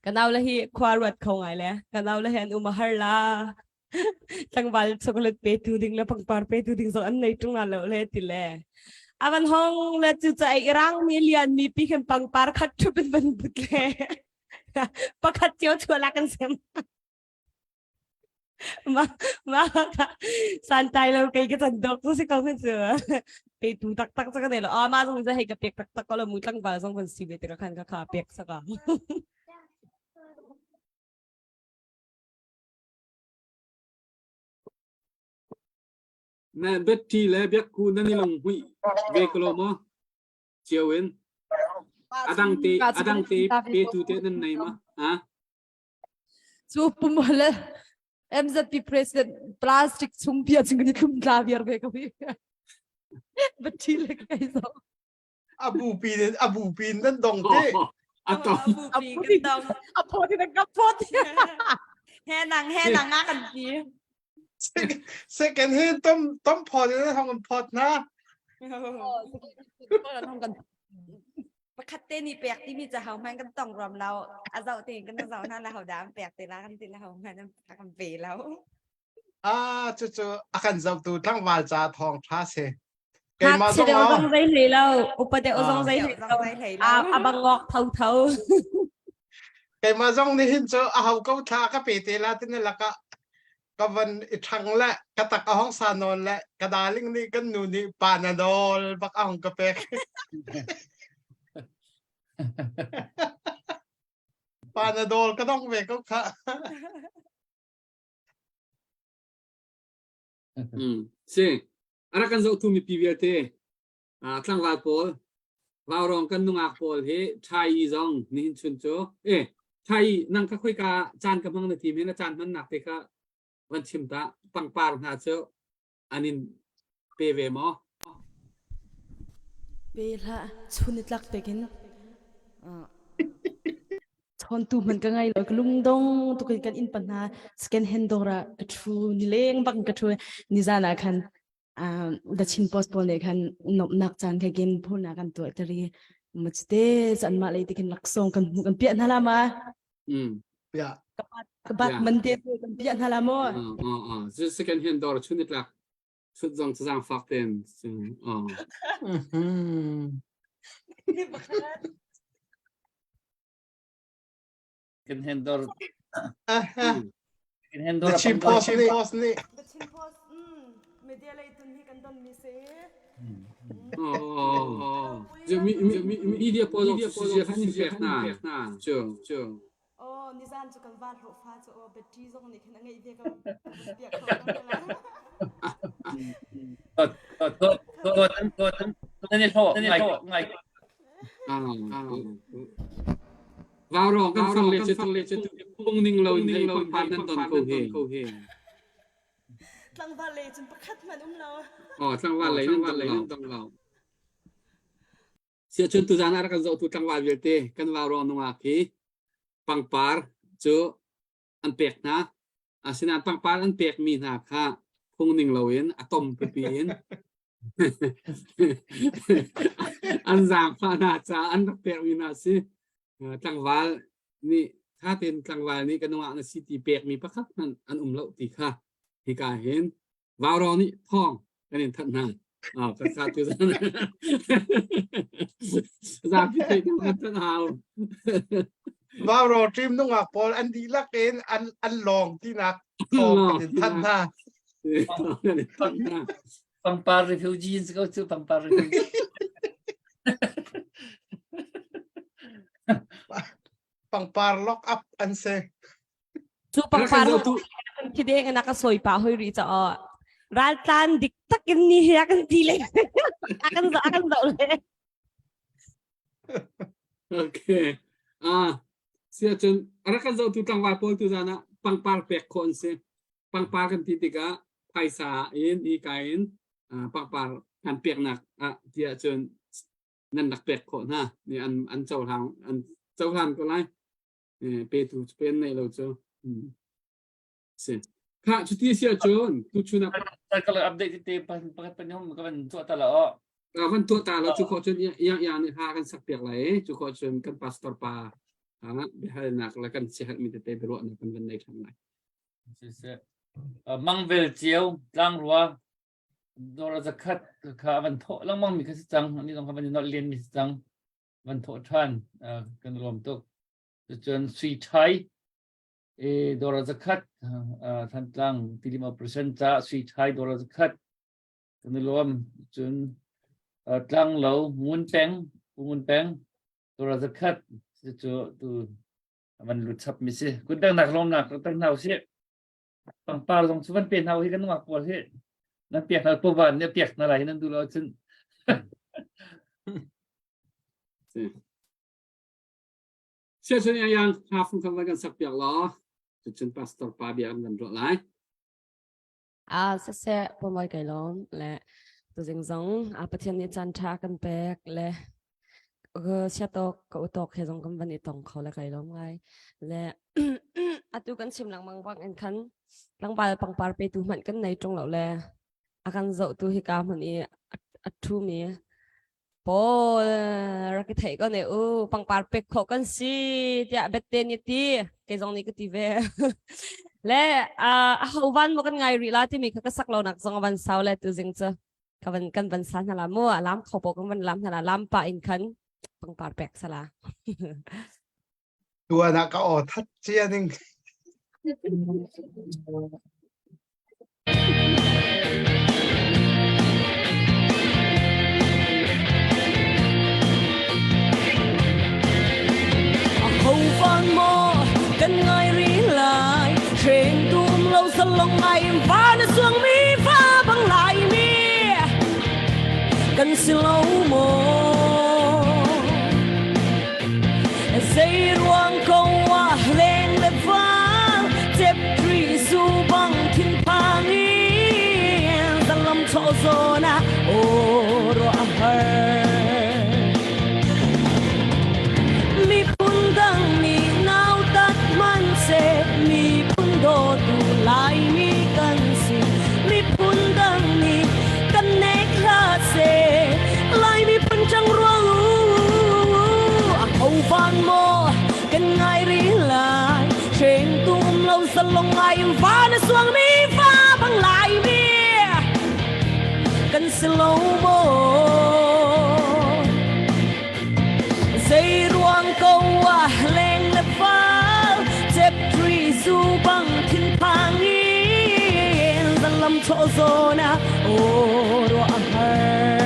ka nau le hi khua ruat kho ngai le ka nau le hi an um a har la tlangval chocolate pe tu ding le pangpar pe tu ding zong an nei tung lo le ti le avan hong le cu cha ai rang mi lian mi pi khem pangpar khat thup in van put le pakhat cio chua la kan sem Ma ma santai lo kei ka chan dok cu si ko kan cu pe tu tak tak cu ka nei lo a ma zong hei ka pek tak tak ko lo mu tlangval zong van si ve te ka khan ka kha pek saka Na Betty le Biakku nan i lung hmuih ve ko lo maw? Cio in. Adang te adang te pe tu te nan nei ma? Ha? Cu pum le MZP president plastic chung pia chung ni thlum tla viar ve ko hi. Bati le kai zo. Abu pi abu pi nan dong te. A tong. Abu pi kan dong. A pho ti ka pho ti. He nang he nang nga kan ti. Second hand tom tom pho ti na hong phot na. Pakhat te nih pek timi cu hohmanh kan tong ruam lo. A zoh tein kan zoh hna la hodah an pek te la kan ti la hohmanh an kan pe lo. Ah cucu a kan zohtu tlangval ca thawng tha si. Keimah Ngakchia zong deuh ah zong zei hlei lo, upa deuh zong Ah. zei hlei lo. A a bangok tho tho. Keimah zong nih hin cu a ho ko thla ka pe te la tin lakah ka van i ṭhang le ka tak a hong sa nawn le ka darling nih kan nu nih panadol bak a hong ka pek. Panadol ka dong ve ko kha. Mm. Si. A rak kan zohtu mipi vialte ah tlangval pawl vaurong kan nungak pawl hi ṭhai zong nihin chun cu eh ṭhai nang ka khoika caan ka hmang na ti men na caan hmannak te kha van chim ta pangpar hna cu. An in pe ve maw? Pe hlah, chun i tlak tekin chawntu hmanh ka ngai lo ka lungdong tukin kan inn pa hna second hand dawr ah ka ṭhu nileng bak ka ṭhu nizan ah khan The Chin Post pawl nih khan nuamhnak caan kha game phurnak kan tuah tari machite anmah lei te khin laksawng kan hmu kan piah hna la ma Yeah. Ka bat man te kan piah hna la maw? Second hand dawr chun i tlak chut zong cazang fak ten. Kan hand dawr. Kan hand dawr. The Chin Post nih. The Chin Post media lei tun hi kan don mi si. Media pawl zong kan in pek hna. Cu cu. Oh, nizan cu kan van hlawh fa cu oh battery zong nih khin a ngeih ve ko. Nan i hlawh ngai ngai. Vaurawng kan far le cu phung ning lo in hei pangpar nan don ko hi. Tlangval lei cun pakhat hmanh um lo. Oh, tlangval lei nan dong lo. Siacun tuzaan ah rak kan zohtu tlangval vialte kan vaurawng nungak hi pangpar cu an pek hna. Asinain pangpar an pekmi hna kha phung ning loin a tom pipi in an zaangfah hna caah an rak pekmi hna si. Tlangval nih tha tein tlangval nih ka nungak na si ti pekmi pakhat hmanh an um lo ti kha hika hin Vaurawng nih thawng kan in thanh hna. Ah, ka sa tu zan. Zapi theih tu kan thanh hau. Vaurawng team nungak pawl an dihlak in an an lawng tinak thawng kan in thanh hna. Kan in thanh hna. Pangpar refugee in si ko cu pangpar refugee. Pangpar lock up an si. Cu pangpar khi deng in a ka sawi pah hoi rih caah raltlan dik takin ni hi a kan ti le a kan zoh a kan zoh le. Okay. Ah, sia cun a rak kan zohtu tlangval pawl tu zan ah pangpar pek khawh an si. Pangpar kan ti tikah phaisa in hi ka in pangpar kan peknak ah tiah cun nan rak pek khawh hna. Ni an an cohlang an cohlan ko lai. Petu cu pen nei lo cu si kha cuti si ahcun tuchun ah ka lo update te pakhat pan hum ka van tuah ta la o ka van tuah ta lo cu kho cun yang yang nih ha kan sak piak lai cu kho cun kan pastor pa biahalnak le kan siaherh mi tete biaruahnak kan van nei ṭhan lai siseh mangvel cio tlangrua dora zakhat kha van thawh lengmang mi kha si cang ani zong kha van i nolh len mi si cang van thawh ṭhan kan lawm tuk. Cun sui ṭhai e dora zakhat Thantlang tilim operation ca sui ṭhai dora zakhat kan i lawm. Cun tlanglo ngun peng ngun peng dora zakhat cu tu van lut chap mi si. Kun dang nak lawm nak tang hna usih. Pangpar zong cu van pe hna hi kan nungak pawl hi nan piak hna pawan nih a piak hna lai nan duh lo cun. Siasun yang yang hla fung kan kan sak piak law cucun pastor pa bia kan ruah lai. A siseh pomoi kai lawm le tuzing zong a Pathian nih caan ṭha kan pek le siatok ka utok he zong kan van i tong kho le kai lawm ngai le atu kan chim lengmang bang in khan tlangval pangpar petu hmanh kan nei ṭung lo le a kan zohtu hika hmun i a ṭhumi Paul rak i theih ko ne u pangpar pek khawh kan si tiah bette nih ti kei zong nih ka ti ve le a ho van mo kan ngai rih la timi kha ka sak lo nak zong a van sau le tu zing cu ka van kan van sa hna la mu a lam kho po kan van lam hna la lam pa in khan pangpar pek sala Tuan ah ka aw that cia ning. Ho van maw kan ngai rih lai hreng tum lo salong ngai in van a suang mi fa bang lai mi kan si lo maw Zei ruang ko ah leng le vang cep Jesuh bang thinphang in. Zalong ngai in va na suang mi fa bang lai mi kan si lo maw? Zei ruang ko ah leng le fal chep tri zu bang thin phang in zalam chaw zona o ro a har.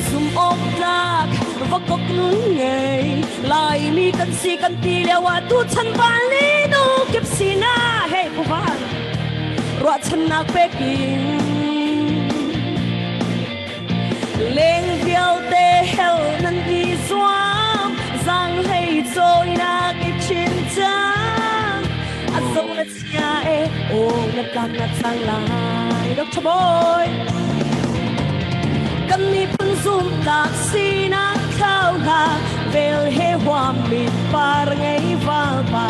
Zum awk tlak vakok nun ngei Laimi kan si kan ti lio ah tu chan van li nu kip sina hei puvan ruahchannak pekin Leng vialte hell nan i zuam zang hlei cawinak i chin cang a zo na chia e o na tlak na cang lai Dr. Boy kan miphun zum tlak sinak thlau hla vel he huam mit par ngei val pa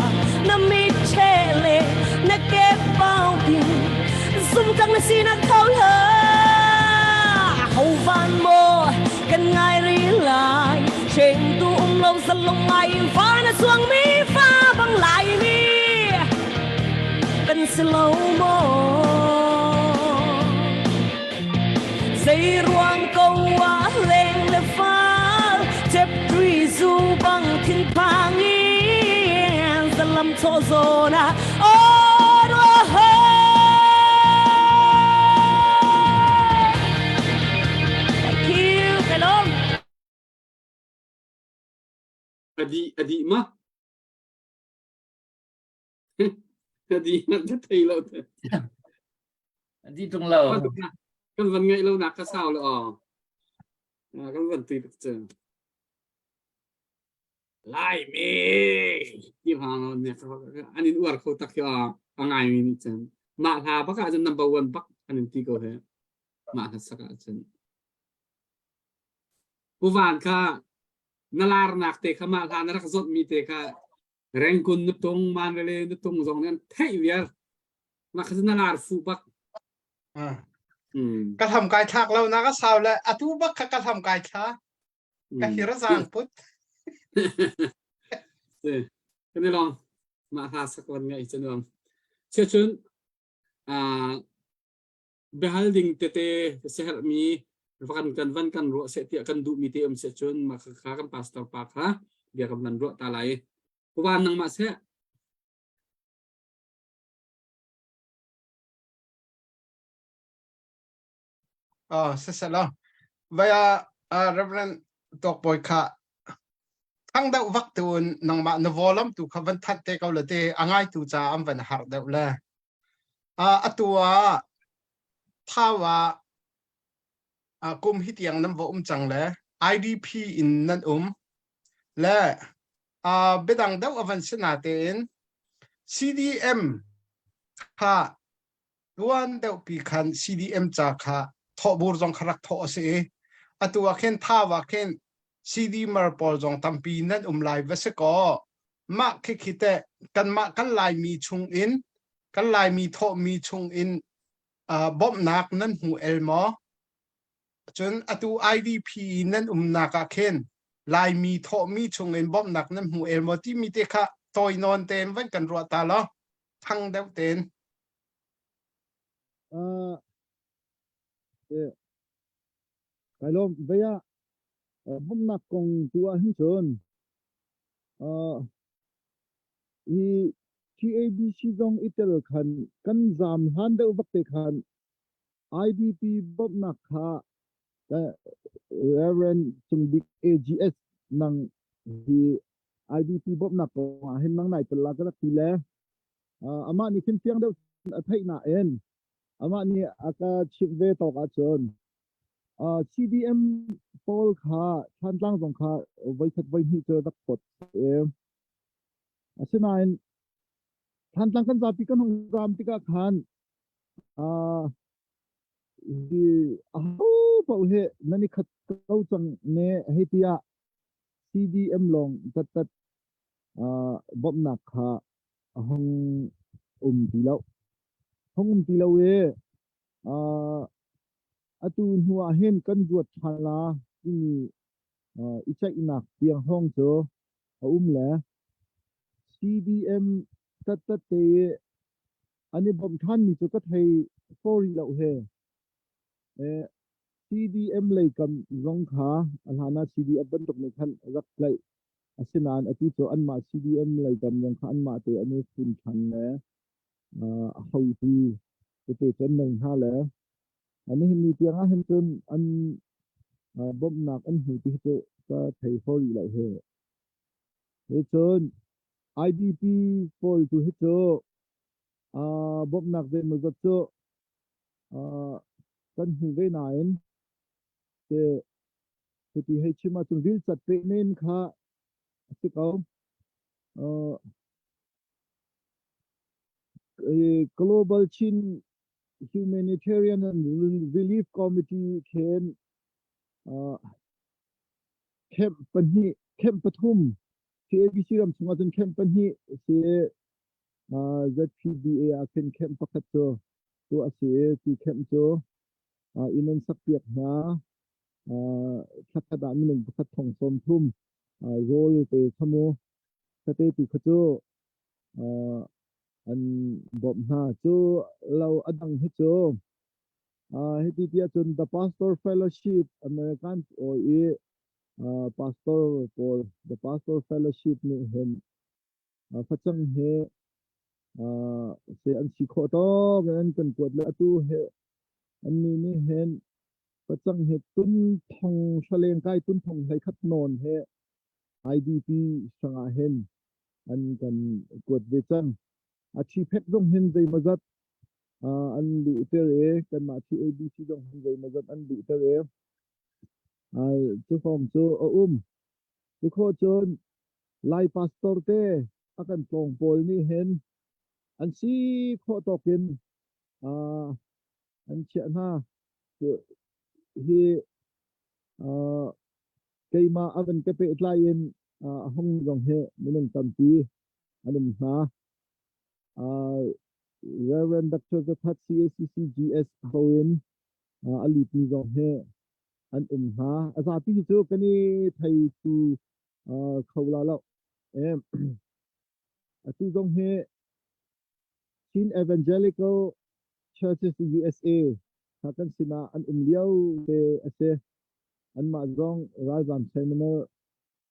na mit che le na ke pau tin zum tlang na sinak thau hla ho van mo kan ngai ri lai chen tu um lo zalong ngai fa na suang mi fa bang lai mi kan si lo mo Zei ruang ko ah leng le fal chep tui zu bang thin phang in zalam chaw zawn ah Thank you. Hello. Adi adi ma Adi na thei lo te. Adi tung lo. Kan van ngaih lo nak ka sau lo aw. Kan van tui tuk cun. Laimi ti hang lo ne an in uar kho tak hi a ngai mi nih cun mah hla bak ah cun number one bak an in ti ko he mah hla sak ah cun Pu Van kha na larnak te kha mah hla na rak zawt mi te kha Rengkun na tung Mandalay na tung zong nih an theih viar mah kha cu na lar fuh bak Ka hlam kai thlak lo na ka sau le atu bak kha ka hlam kai thla ka hir zang put. Kan i lawm. Mah hla sak van ngaih cu nuam. Siacun biahal ding tete siaherhmi van kan van kan ruah seh tiah kan duhmi te um siacun mah kha kan pastor pa kha bia kan van ruah ta lai. Wan nangmah seh. Oh, siselaw. Vaya Reverend Tawkbawi kha thang deuh vak tu nangmah na volam tu kha van that te ko le te a ngai tu ca an van har deuh le. Atu ah Thau ah kum hi tiang nan va um cang le IDP in nan um le biadang deuh a van si na tein CDM kha Tuan deuhpi khan CDM ca kha thawhbur zong kha rak thawh a si i atu ah khin Thau ah khin CDMer pawl zong tampi nan um lai va si kaw mah khikhi teh kanmah kan Laimi chung in kan Laimi thawhmi chung in uh, bawmhnak nan hmu el maw? Cun atu IDP nan umnak ah khin Laimi thawhmi chung in bawmhnak nan hmu el maw timi te kha tawi nawn tein van kan ruah ta law thang deuh tein. Uh, kai lawm vei ah bawmhnak kong tu ah hin cun uh, hi TABC zong i tel khan kan zam hlan deuh vak te khan IDP bawmhnak kha Reverend Cung Bik AGS nang hi IDP bawmhnak kong ah hin nang nai tel la ka rak ti le amah nih khin fiang deuh a theih nain amah nih a ka chimh ve tawk ahcun CDM pawl kha Thantlang zong kha voikhat voihnih cu rak phawt asinain Thantlang kan zapi kan hung zam tikah khan hi aho paoh hi nan i khat ko cang ne hei tiah CDM lawng tattat bawmhnak kha. A hung um ti lo. Hung um ti lo i atu hnu ah hin kan ruat ṭhan la timi i ceihnak tiang hrawng cu a um le CDM tattat te i an i bawmh ṭhanmi cu ka thei faw rih lo he. CDM lei kam zong kha a hlan ah CDF bantuk nih khan rak tlaih. Asinain atu cu anmah CDM lei kam zong kha anmah te an i fun ṭhan le a hotu tete cu an nei hna le nihin ni tiang ah hin cun an bawmhnak an hmu ti hi cu ka thei faw rih lo hi. Hi cun IDP pawl tu hi cu bawmhnak zeimawzat cu kan hmu ve nain cuti hei chim ahcun vilcat peh men kha a si ko. Global Chin Humanitarian and Relief Committee khin camp pahnih camp pathum CABC ram chungah cun camp pahnih si ZPBA ah khin camp pakhat cu tuah a si i cu camp cu inn an sakpiak hna. Thlakhat ah minung pakhat thong 30 rawl pe khamu kate tu kha cu an bawmh hna. Cu lo a dang hi cu hiti tiah cun The Pastor Fellowship American pawl i pastor pawl The Pastor Fellowship nih hin facang he se an si khawh tawk in an kan kuat le atu he annih nih hin facang he tun thong hra kai tun thong hlei khat nawn he IDP hrangah hin an kan kuat ve cang. A ṭhiphek zong hin zeimawzat an luhter i kanmah thi ABC zong hin zeimawzat an luhter i cu form cu a um. Cu khawh cun Lai pastor te a kan tlawng pawl nih hin an si khawh tawk in an chiah hna. Hi keimah a van ka pehtlai in a hung zong hi minung tampi an um hna. Reverend Dr. Zathat CACCGS ho in a lutmi zong hi an um hna. A zapi hi cu kan i thei tu kho la lo. Atu zong hi Chin Evangelical Churches USA kha kan sinah an um lio te a si. Anmah zong ralzaam seminar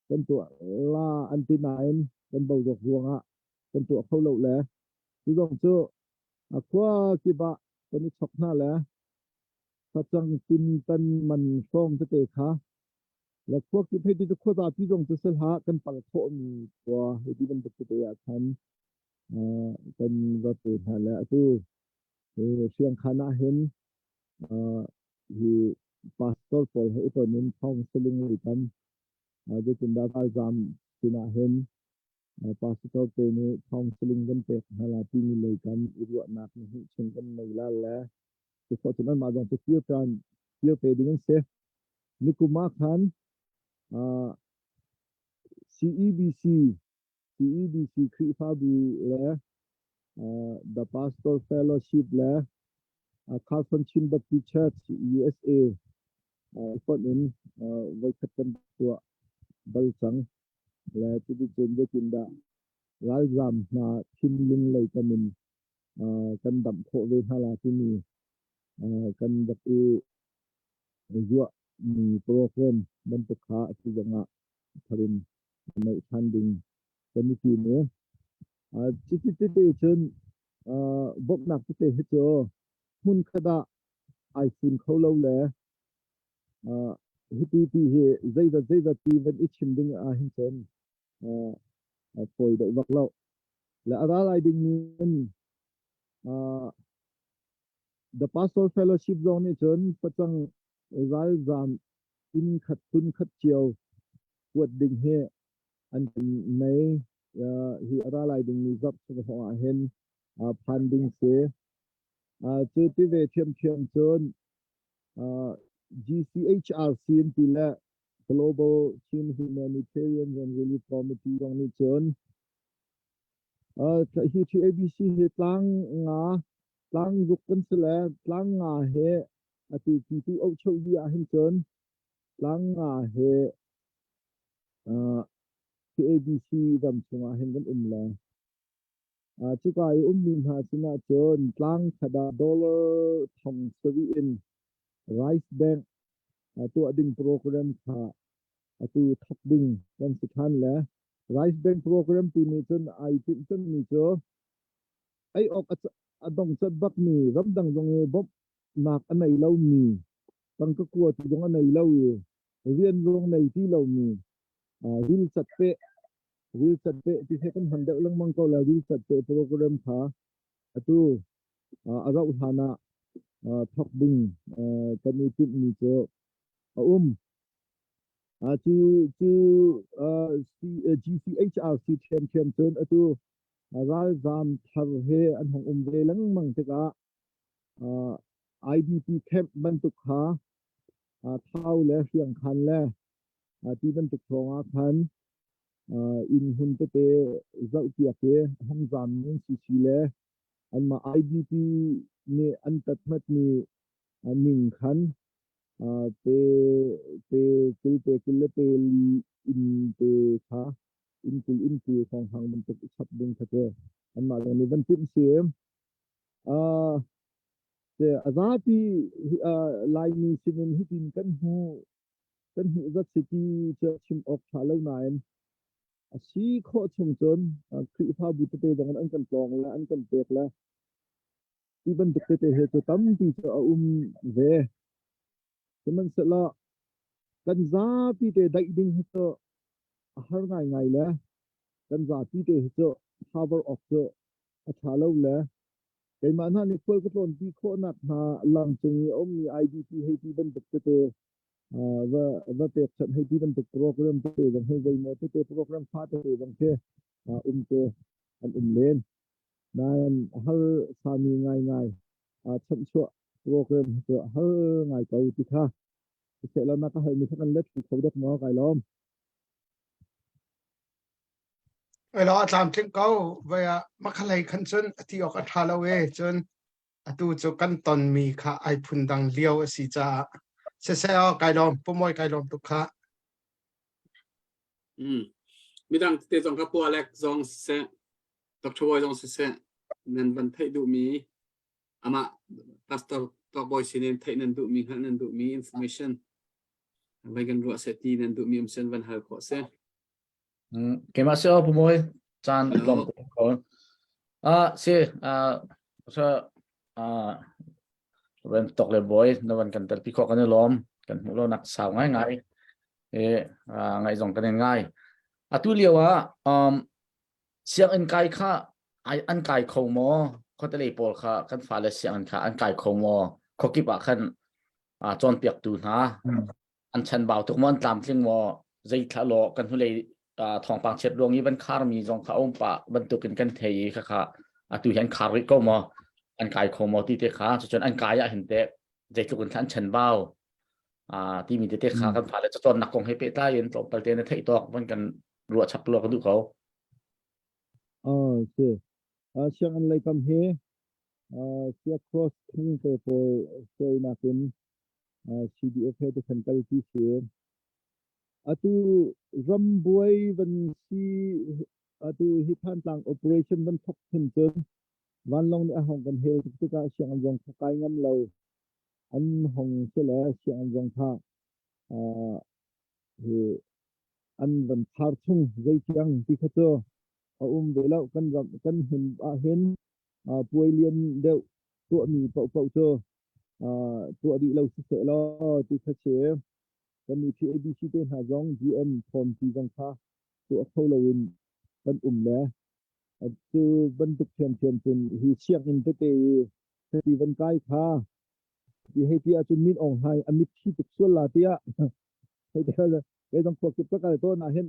kan tuah la an ti nain kan boruak ruangah kan tuah kho lo le cu zong cu a khua kip ah kan i chok hna le facang tin tan man hrawng tete kha le khua kip hei ti cu khua zapi zong cu si hlah kan pal khawhmi khua hei ti bantuk tete ah khan kan va pe hna le atu Hriangkhan ah hin hi pastor pawl he i ton in counseling lei tam zeitindah ralzaam sinah hin pastor te nih counseling kan pek hna la timi lei kam i ruahnak na hmuh chung kan nei la le cu khawh cun anmah zong cu kir ṭan kir te ding an si. Nikum ah khan CEBC CEBC Khrihfabu le The Pastor Fellowship le Carson Chin Baptist Church USA fonh in voikhat kan tuah bal cang. Le cuticun zeitindah ralzaam hna thinlung lei kam in kan damh khawh ve hna la timi kan rak i ruahmi program bantuk kha atu zongah thar in neih ṭhan ding kan i tim i cuti tete cun bawmhnak tete hi cu hmunkhat ah ai fun kho lo le hiti ti hi zeizat zeizat ti van i chim ding ah hin cun fawi deuh bak lo. Le a ra lai dingmi in The Pastor Fellowship zong nih cun facang ralzaam inn khat phun khat cio kuat ding hi an kan nei. Hi a ra lai dingmi zarh chung ah hin phan ding si. Cu ti ve ṭhiamṭhiam cun GCHRC an ti le Global Chin Humanitarian and Relief Committee zong nih cun. Hi TABC hi tlang nga tlang ruk kan si le tlang nga he atu pitu auhcho li ah hin cun tlang nga he TABC ram chungah hin kan um le cuka i ummi hna sinah cun tlang khat ah dollar thong sarih in rice bank tuah ding program kha atu thok ding kan si ṭhan le rice bank program tu nih cun ai timh cemmi cu ei awk a dong cat bakmi ramdang zong i bawmhnak a nei lomi tangka kua tu zong a nei lo i rian zong nei ti lomi ril cat pe ril cat pe ti he kan hman deuh lengmang ko la ril cat pe program kha atu a rauh hlan ah thok ding kan i timhmi cu a um. Cu cu GCHRC ṭhiamṭhiam cun atu ralzaam thar he an hung um ve lengmang tikah IDP camp bantuk kha Thau le Hriangkhan le ti bantuk hrawng ah khan inn hmun tete zohpiak i a hung zaammi an si si le anmah IDP nih an tathmatmi ning khan pe pe kul pe kul le pe li inn te kha inn kul inn kul hrawng bantuk i chap ding kha cu anmah lawng nih van timh si. A zapi Laimi sinin hitin kan hmu kan hmuh zat si ti cu chim awk ṭha lo nain a si khawh chung cun Khrihfabu tete zong in an kan tlawng le an kan pek le ti bantuk tete he cu tampi cu a um ve. Sihmanhsehlaw kan zapi te daih ding hi cu a har ngaingai le kan zapi te hi cu cover awk cu a ṭha lo le keimah hna nih khual ka tlawnpi khawhnak hna lang cung i a ummi IDP hei ti bantuk tete va va pekchanh hei ti bantuk program tete zong hei zeimaw tete program fa tete zong khi um te an um len. Nain a har sami ngaingai chanhchuah program cu a har ngai ko ti kha sehla na ka halmi kha kan let kho dek maw kai lawm. Elo a tlamtling ko vai ah makhalei khan cun a ti awk a ṭha lo e cun atu cu kan tonmi kha ai phun dang lio a si caah siseh aw kai lawm pumawi kai lawm tuk kha. Midang te zong ka pu Alek zong siseh Dr. Bawi zong siseh nan van theih duhmi amah Pastor Tawk Bawi sinin theih nan duhmi hngalh nan duhmi information vai kan ruah seh ti nan duhmi um sen van hal khawh seh. Keimah si Pu Mawi caan lawm ko. Ah si ah sa ah rem tok le boy na van kan tel pi khawh kan i lawm kan hmuh lo nak sau ngai ngai e ngai zong kan in ngai. Atu lio ah um Sianginn kai kha an kai kho maw? Khuatelei pawl kha kan fale sianginn kha an kai kho maw? Khuakip ah khan cawnpiaktu hna an chanbau tuk maw? An tlamtling maw? Zeithla law kan hnulei thawngpang chiat ruang i van kharmi zong kha a um pah bantukin kan thei i khakha atu hi an khar rih ko maw? An kai kho maw ti te kha cucun an kai ah hin teh zeitluk in an chanbau timi tete kha kan fale cacawnnak kong he pehtlai in tlawmpal te na theih tawk van kan ruah chap law ka duh ko. Si. Sianginn lei kam hi Sia Cross thing te pawl hruainak in CDF he te khan kalpi si. Atu rambuai van si atu hi Thantlang operation van thok hin cun vanlawng nih a hong kan hel tuk tikah sianginn zong kha kai ngam lo. An hong si le sianginn zong kha hi an van khar chung zeitiang ti kha cu a um ve lo. Kan ram kan hmun ah hin puai lian deuh tuahmi paohpaoh cu tuah dih lo siseh law ti kha si. Kan mi PABC te hna zong GM form ti zong kha tuah kho loin kan um le cu bantuk thiamthiam cun hi sianginn tete i hiti van kai kha ti hei ti ahcun min Aung Hlaing a mitthi tuk sual la tiah hei ti kei zong khua kip ka kal tawn ah hin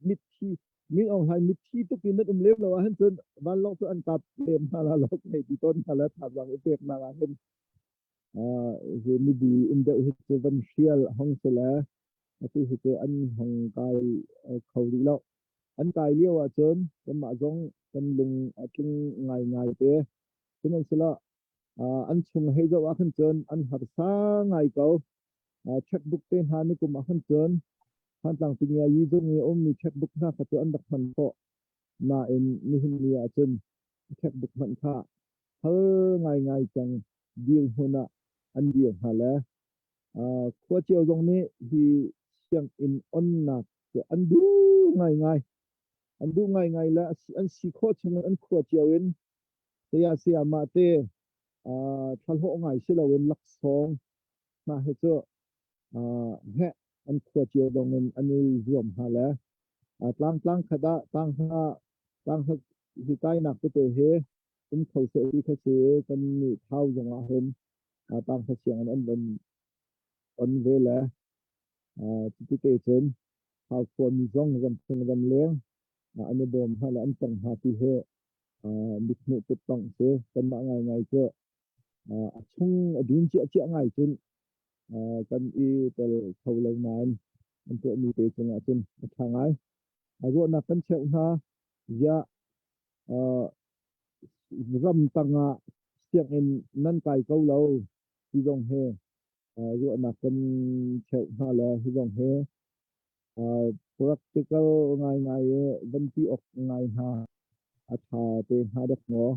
mitthi Min Aung Hlaing mitthi tuk in nan um lem lo ah hin cun vanlawng cu an kap lem hna la lo hei ti tawn hna la thazaang i pek nak ah hin hi mibu um deuh hi cu van hrial hong si le atu hi cu an hong kai kho rih lo an kai lio ah cun kanmah zong. Kan lung a tling ngaingai te. Sihmanhsehlaw an chung hei zoh ah khan cun an harsa ngai ko. Checkbook te hna nikum ah khan cun Thantlang Tingia yi zung i a ummi checkbook hna kha cu an rak hman khawh. Nain nihin ni ah cun checkbook hmanh kha har ngaingai cang dirhmun ah an dir hna le khua cio zong nih hi sianginn onnak cu an duh ngaingai. An duh ngaingai le an si khawh chung in an khua cio in saya sayamah te thlahlawh ngai si loin laksawng hna hi cu heh an khua cio zong in an i zuam hna le tlangtlang khat ah tanghra tanghra hi kainak tete hi um kho seh ti kha si kan nih thau zong ah hin tanghra sianginn an van on ve le cuti te cun thau khuami zong ramchung ramleng an i bawm hna le an tong hna ti hi mithmuh kuttongh si kanmah ngaingai cu a chung a dun ciahciah ngai cun kan i tel kho lo nain an tuahmi te cungah cun a ṭha ngai. Ruahnak kan cheuh hna ziah ram tangah sianginn nan kai ko lo ti zong hi ruahnak kan cheuh hna le hi zong hi practical ngaingai i van ti awk ngai hna a ṭha te hnga dek maw?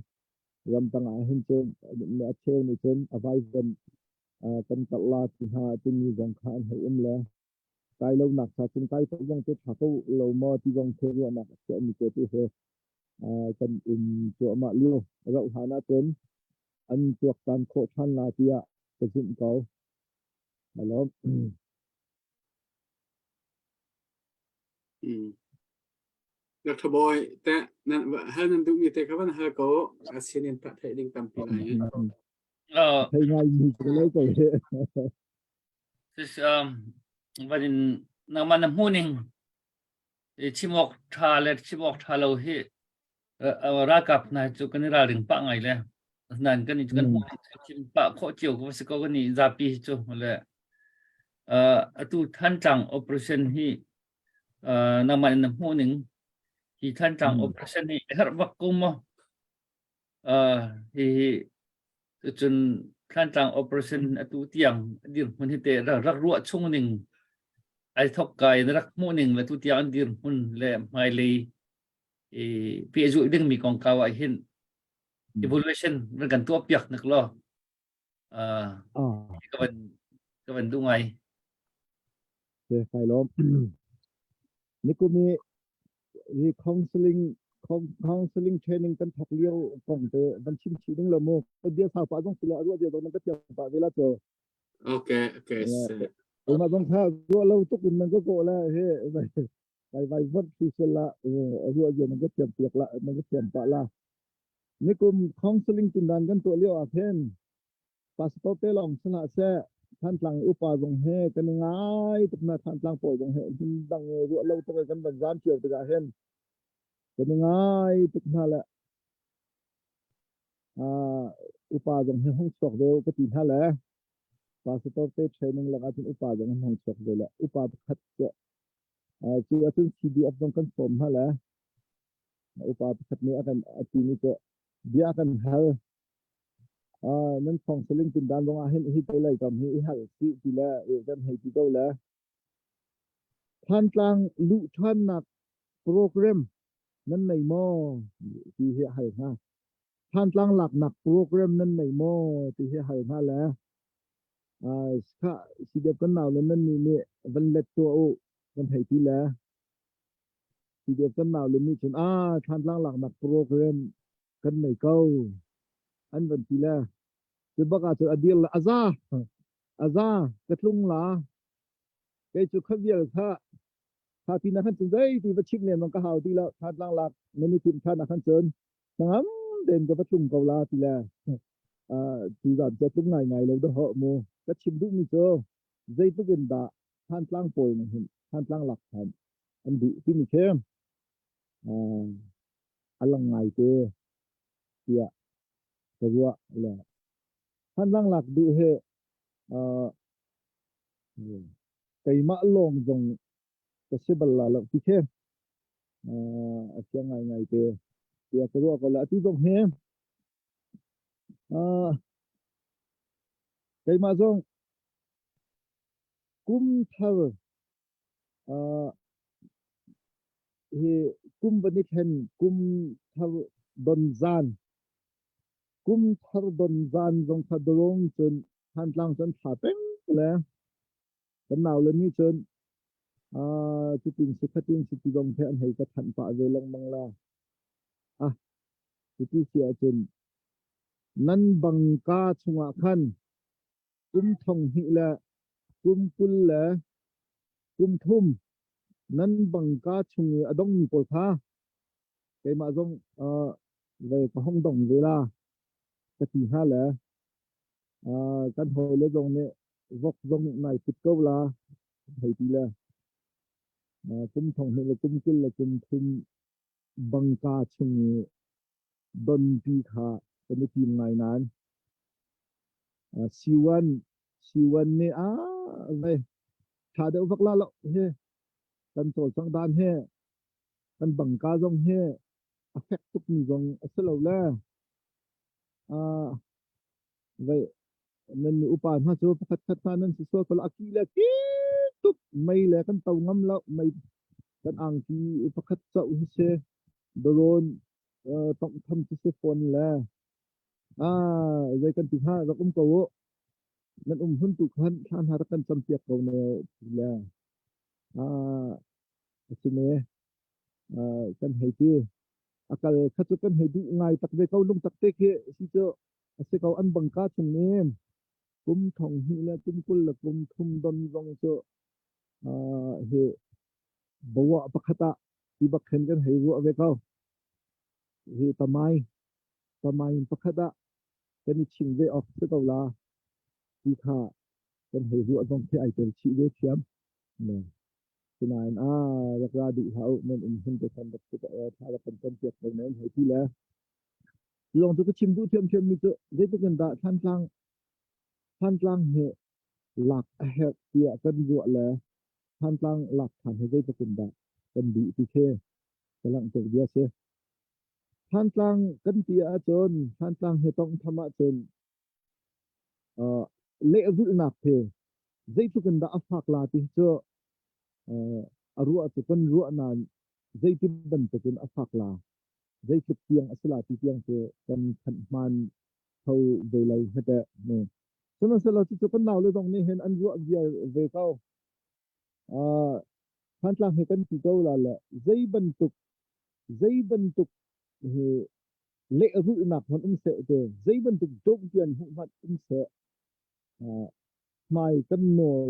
Ramtang ah hin cun a cheu nih cun a vaivuan kan karh la ti hna timi zong kha an hei um le kai lonak cha cun kai ko zong cu ṭha ko lo maw ti zong khi ruahnak a chuahmi cu tu hi kan um cuahmah lio. A rauh hlan ahcun an tuaktan khawh ṭhan la tiah ka zumh ko. Hello. Dr. Boy, te nan hal nan duhmi te kha van hal ko. A sinin ta theih ding tampi lai. Thei ngai mi ko lo ko he. This van in nangmah na hmuhning chim awk ṭha le chim awk ṭha lo hi ralkap hna cu kan i ralring pah ngai le asinain kan kan chim pah khawh cio ko si ko kan i zapi hi cu le atu Thantlang operation hi nangmah in na hmuh ning hi Thantlang operation hi a herh bak ko maw hi hi cun Thantlang operation atu tiang dirhmun hi te rak ruah chung ning ai thok kai na rak hmuh ning le tu tiang an dirhmun le hmailei i pehzulh dingmi kongkau ah hin evaluation ran kan tuah piak nak law ka van ka van duh ngai. Ke kai lawm. Nikum i hi counseling counseling training kan thok lio kong te van chim chih ding lo mu. Bia sau pa zong sila ruah bia zong nan ka thiam pa ve la cho. Okay, okay. Keimah zong kha ruah lo tuk in nan ka kawh la he vai vai vot si sel la ruah zia nan ka thiam piak la nan ka thiam pah la nikum counseling tindan kan tuah lio ah khin pastor te lawng si hlah seh Thantlang upa zong he kan i ngai tuk na Thantlang pawl zong he hmun dang ruah lo tuk kan van zam cio tikah hin kan i ngai tuk hna le upa zong he hong chuak ve ka ti hna le pastor te training lakah cun upa zong hong chuak ve le upa pakhat cu Cu ahcun CDF zong kan sawm hna le upa pakhat nih a kan a timi cu bia kan hal. Nan counseling tindan zong ah hin hi te lei kam hi i hal si ti le kan hei ti ko le Thantlang luh ṭhannak program nan nei maw ti hi a hal hna. Thantlang laknak program nan nei maw ti hi a hal hna le Khah CDF kan nau le nan nih nih van let tuah u kan hei ti le CDF kan nau le nih cun ah Thantlang laknak program kan nei ko an van ti le cu bak ah cun a dir le aza aza ka tlung la kei cu kha vial kha kha ti na khan cun zei ti va chim len bang ka hau ti lo Thantlang lak nan i timh than ah khan cun hnangam tein ka va tlung ko la ti le tu zan cu tlung ngaingai lo dahawh mu ka chim duhmi cu zeitluk in dah Thantlang pawl nih hin Thantlang lak than an duh timi khi a lang ngai te tiah ka ruah le Thantlang lak duh hi keimah lawng zong ka si bal la lo ti khi a fiang ngaingai te. Tiah ka ruah ko le atu zong hi uh, keimah zong kum thar uh, hi kum van i thlen kum thar don zan kum thar don zan zong kha dorong cun Thantlang cun thla peng le kan nau le nih cun uh, cutin si khatin si ti zong the an hei ka thanh pah ve lengmang la ah cuti si ahcun nan bangka chungah khan kum thong hnih le kum 20 le kum thum nan bangka chung i a dongmi pawl kha keimah zong uh, ve ka hong dong ve la ka ti hna le uh, kan hawile zong nih vok zong nai put ko la hei ti le kum thong hnih le kum 20 le kum thum bangka chung i donpi kha kan i tim ngai nain siwan siwan nih a vai tha deuh vak la lo he kan cawlcangh dan he kan bangka zong he a fek tuk mi zong a si lo le vai nan nu upa hna cu pakhat khat hna nan si sual ko a ki le ki tuk mei le kan to ngam lo mei kan angki pakhat choh hi si darawn tongh tham cu si fawn le ah zei kan ti hnga rak um ko u nan um hun tu khan thla hna rak kan cam piak ko ne le ah asine kan hei ti akal kha cu kan hei duh ngai tak ve ko lung tak te khi si cu a si ko an bangka chung nih kum thong hnih le kum 20 le kum thum don zong cu hi bawa pakhat ah ti bak khin kan hei ruah ve ko hi tamai tamai pakhat ah kan i ching ve awk si ko la ti kha kan hei ruah zong khi ai tel chih ve thiam sinain a rak ra duh hlah u nan um hun te khan rak tha rak kan kan piak ko nan hei ti le Lawng cu ka chim duh thiamthiam mi cu zeitluk in dah Thantlang Thantlang hi lak a herh tiah kan ruah le Thantlang lak than hi zeitluk in dah kan duh ti khi ka langhter bia si. Thantlang kan ti ahcun Thantlang hi tawnghtham ahcun uh, lehrulhnak hi zeitluk in dah a fak la ti cu uh, a ruah cu kan ruah nain zeiti bantukin a fak la zeitluk tiang a si la ti tiang cu kan thanh hmaan kho ve lo heteh ne. Sihmanhsehlaw cucu kan naule zong nih hin an ruah viar ve ko. Uh, Thantlang hi kan ti ko la le zei bantuk zei bantuk hi lehrulhnak hmanh um seh te zei bantuk dawhpian hmuh hmanh um seh uh, hmai kan nawl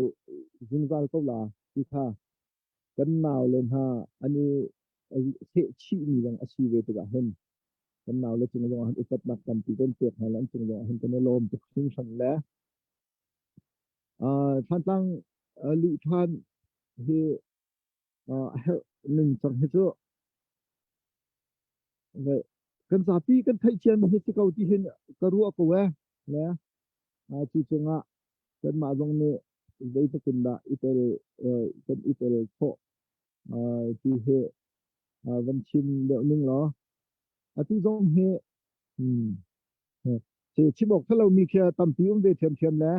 zungzal ko la ti kha kan naule hna an i sehchihmi zong a si ve tikah hin kan naule cung zongah hin upatnak tampi kan pek hna le an cung zongah hin kan i lawm tuk hringhran le Thantlang luh ṭhan hi a herh ning cang hi cu kan zapi kan theih ciami hi si ko ti hin ka ruah ko ee le cu cungah kanmah zong nih zeitluk in dah i tel kan i tel khawh ti hi van chim deuh ning law atu zong hi chim awk thalo mi khi tampi um ve thiamthiam le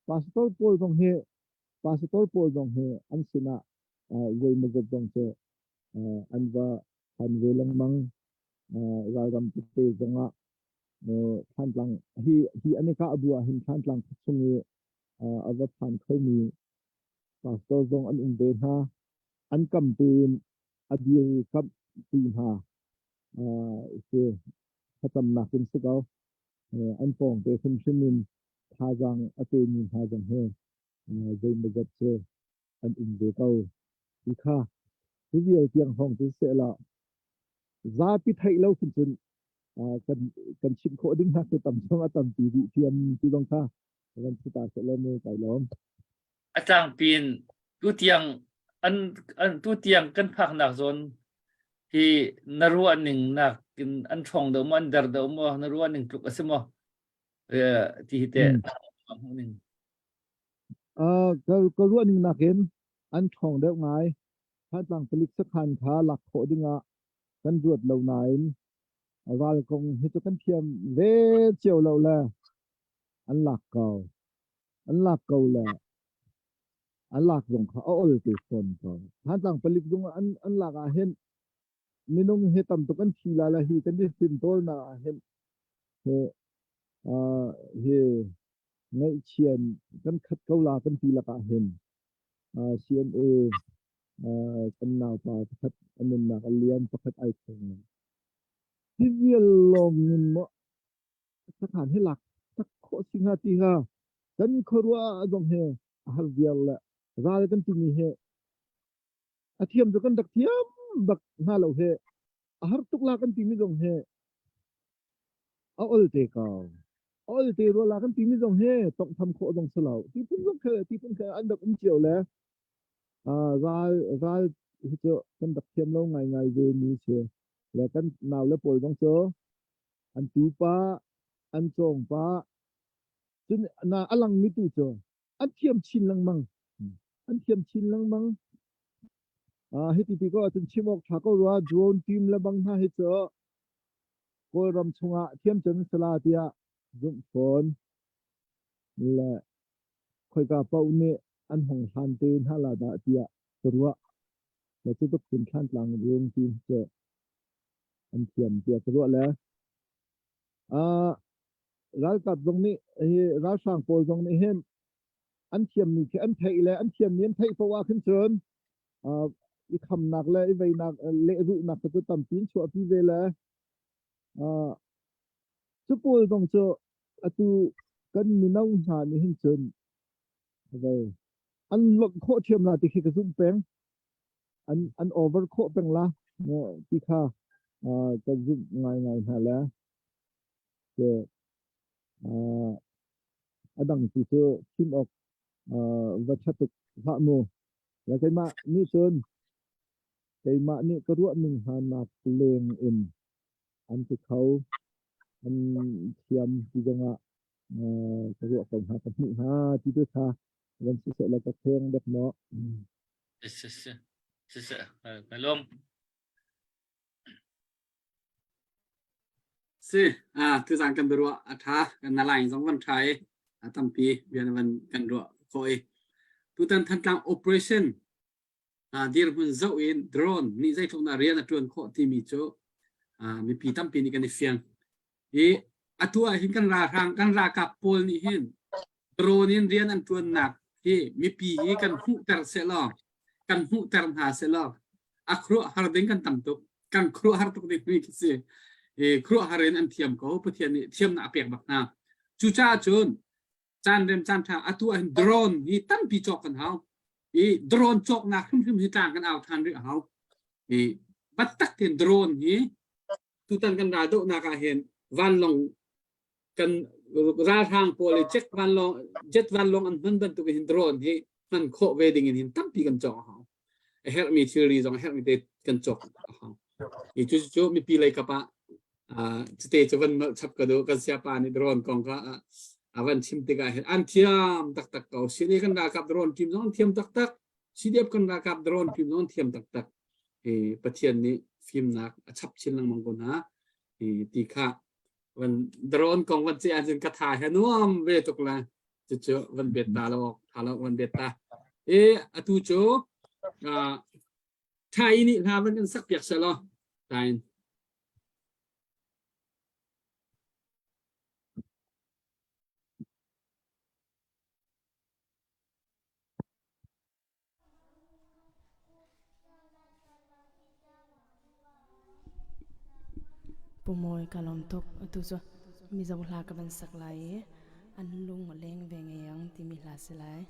pastor pawl zong hi pastor pawl zong hi an sinah zeimawzat zong cu an va phan ve lengmang ralram tete zongah Thantlang hi hi an i kah bu ah hin Thantlang chung i a va phan khomi pastor zong an um ve hna. An kam tein a dir kamh ti hna si thlacamnak in si ko. An pawng te hrimhrim in thazaang a pemi hna zong hi zeimawzat cu an um ve ko. Hi kha hi vial tiang hrawng cu sehla zapi theih lo khin cun kan kan chimh khawh ding hna cu tam zong a tampi dih thiam ti zong kha van si ta seh law mu kai lawm. A tlangpi in tutiang an an tutiang kan phaknak zawn hi na ruah ning nak in an ṭhawng deuh maw an der deuh maw na ruah ning tluk a si maw ti hi teh ning Ka ka ruah ning nakin an ṭhawng deuh ngai. Thantlang palik sakhan kha lak khawh dingah kan ruat lo nain. Ral kong hi cu kan thiam ve cio lo le an lak ko. An lak ko le an lak zong kha a ol te fawn ko. Thantlang palik zung an an lak ah hin minung hi tam tuk an thi la la hi kan i fimtawlnak ah hin he uh, hi ngaihchian kan khat ko la kan ti lakah hin uh, CNA uh, kan naupa pakhat a nunnak a liam pakhat ai theng. Hi vial lawng in maw sakhan hi lak tak khawh si hnga ti kha kan khuaruah zong he a har viar le ral kan timi he a thiam cu kan rak thiam bak hna lo he a har tuk la kan timi zong he a ol te ko a ol te rua la kan timi zong he tonghtham khawh zong si lo ti phun zong khe ti phun khe an rak um cio le ral ral hi cu kan rak thiam lo ngai ngai ve mi si le kan nau le pawl zong cu an tu pa an cawng pa cun na a lang mi tu cu an thiam chin lengmang an thiam chin lengmang hiti ti ko ahcun chim awk ṭha ko rua drone team le bang hna hi cu Kawlram chungah thiam cem sala tiah zumh fawn le khoika paoh nih an hong hlan te hna la dah tiah ka ruah le cu tuk cun Thlantlang drone team cu an thiam tiah ka ruah le ralkap zong nih hi ralhrang pawl zong nih hin an thiammi khi an theih le an thiammi an theih poah ah khin cun i khamnak le i veinak lehrulhnak cu tampi in chuahpi ve le cu pawl zong cu atu kan mino hna nih hin cun vei an lonh khawh ṭhiam la ti khi ka zumh peng an an over khawh peng la ti kha ka zumh ngaingai hna le a dang tu cu chim awk va ṭha tuk hlah mu. Le keimah nih cun keimah nih ka ruah ning hna nak leng in an ti kho an thiam ti zongah ka ruah ko hna ka hmuh hna ti tu kha van siseh le ka kheng dek maw. Siseh siseh ka lawm. Si, tuzaan kan biaruah a ṭha, kan na line zong kan ṭha i a tampi bia na van kan ruah khawh i tutan Thantlang operation dirhmun zoh in drone nih zeitluk dah rian a ṭuan khawh timi cu mipi tampi nih kan i fiang. I atu ah hin kan ralhrang kan ralkap pawl nih hin drone in rian an ṭuannak hi mipi hi kan hmuhter sehlaw kan hmuhter hna sehlaw a khuaruahhar ding kan tam tuk kan khuaruahhar tuk ding mi khi si i khuaruahhar in an thiam ko Pathian nih thiamnak a pek bak hna cucaah cun caan rem caan ṭha atu ah hin drone hi tampi cawk kan hau i drone cawknak hrimhrim hi tlang kan au ṭhan rih a hau i battak tein drone hi tutan kan raldohnak ah hin vanlawng kan ralhrang pawl i jet vanlawng jet vanlawng an hman bantuk in drone hi hman khawh ve ding in hin tampi kan cawk a hau a herhmi thilri zong a herhmi te kan cawk a hau i cu cu mipi lei kap ah cute cu van nolh chap ka duh kan siapa nih drone kong kha a van chim tikah hin an thiam taktak ko sini kan ralkap drone team zong an thiam taktak CDF kan ralkap drone team zong an thiam taktak i Pathian nih fimnak a chap chin lengmang ko hna i ti kha van drone kong van ce ahcun ka tha he nuam ve tuk la cucu van bet ta lo tha lo van bet ta e atu cu thai nih hla van kan sak piak selaw tain Pu Mawi ka lawm tuk. Atu cu Mizo hla ka van sak lai i an lung a leng ve ngei ang timi hla si lai.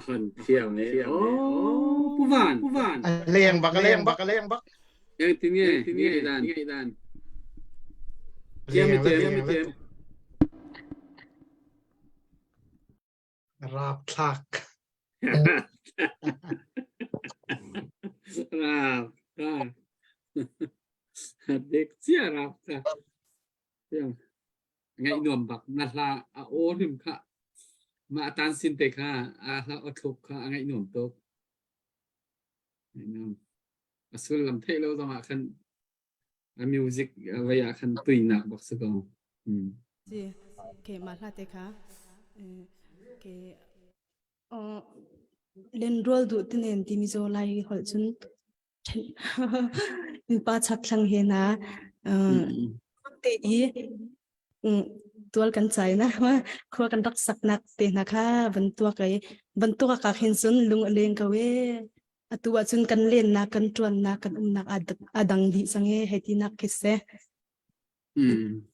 Hon thiam ne. Oh, pu van, pu van. Leng bak, leng bak, leng bak. Yang tin nge, tin nge dan, nge dan. Tiam tiam tiam. Rap thlak. Rap, rap. Dek cia rap ta. Tiam. Ngaih nuam bak na hla a aw hrim kha mah tan sin te kha a hla aw thluk kha a ngaih nuam tuk. Ngaih nuam. A sullam theih lo zong ah khan a music vei ah khan tuinak bak si ko. Mm. Si ke mah hla te kha ke lenrual duh tinen timi zo lai holh cun Pa chakthlang he hna te i tual kan chai na khua kan rak saknak te hna kha van tuak ai van tuak ka khin cun lung a leng ko e atu ah cun kan lennak kan tuannak kan umnak a dang dih cang e hei ti nak khi se Mm.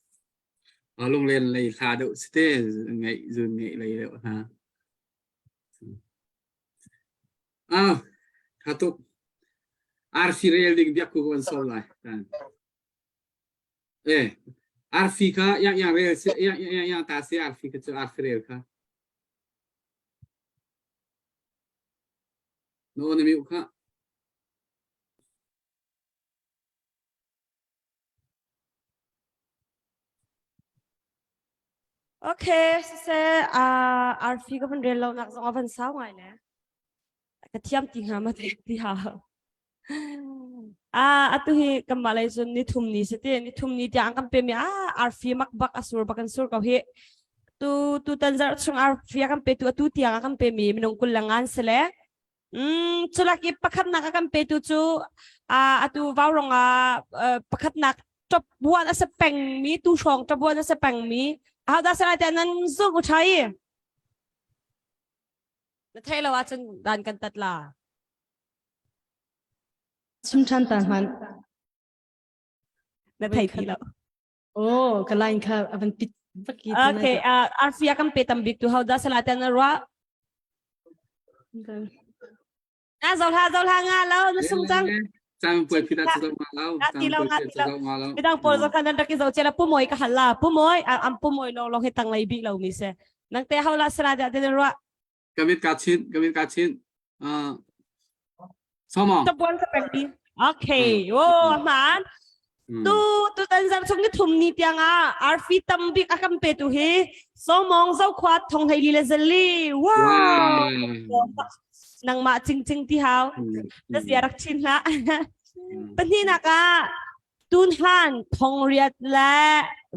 A lunglen lei hla deuh si te ngaih zun ngaih lei deuh hna. Ah, tha tuk. Arfi rel ding biak ku kan sawm lai. Eh, arfi kha yang yang rel si yang yang yang ta si arfi kha cu arfi rel kha. No na mi kha. Okay, siseh uh, arfi ka van rel lo nak zong a van sau ngai ne. Ka thiam ti hnga ma te ti ha. Ah, atu hi kan mah lei cun ni thum ni sete ni thum ni tiang kan pe mi ah arfi mak bak asur bak an sur ko hi. Tu tu tan zar chung arfi a kan pe tu atu tiang a kan pe mi minung kul langan sele. Mm, culak i pakhatnak a kan petu cu uh, atu vaurong ah uh, pakhatnak top buan a se pengmi tu hrawng top buan a se pengmi ahodah sanai te nan zum u thai na thei lo ahcun dan kan tat la Chim ṭhan ta hman. Na thei ti lo. Oh, ka line kha a van pit vak i Okay, uh, arfia kan pe tam bik tu ho da sala ten ruwa. Na zo hla zo hla nga lo na sung cang. Cang puai phita chu zo nga lo. Ti lo nga ti lo. Midang pawl zo khan nan rak i zo chela pu moi ka hal la pu moi am pu moi long long hi tang lei bi lo mi se. Nang te ho la sala da ten ruwa. Kamit ka chin, kamit ka chin. Uh, Somo. Tabuan ka pek di. Okay. Oh, man. Tu tu tan zar chung ni thum ni tiang ah arfi tam bik akam pe tu hi somong zo khwa thong hei li le zali. Wow. Nang ma ching ching ti hau. Na sia rak chin la. Pahnih nak ah tun han thong riat le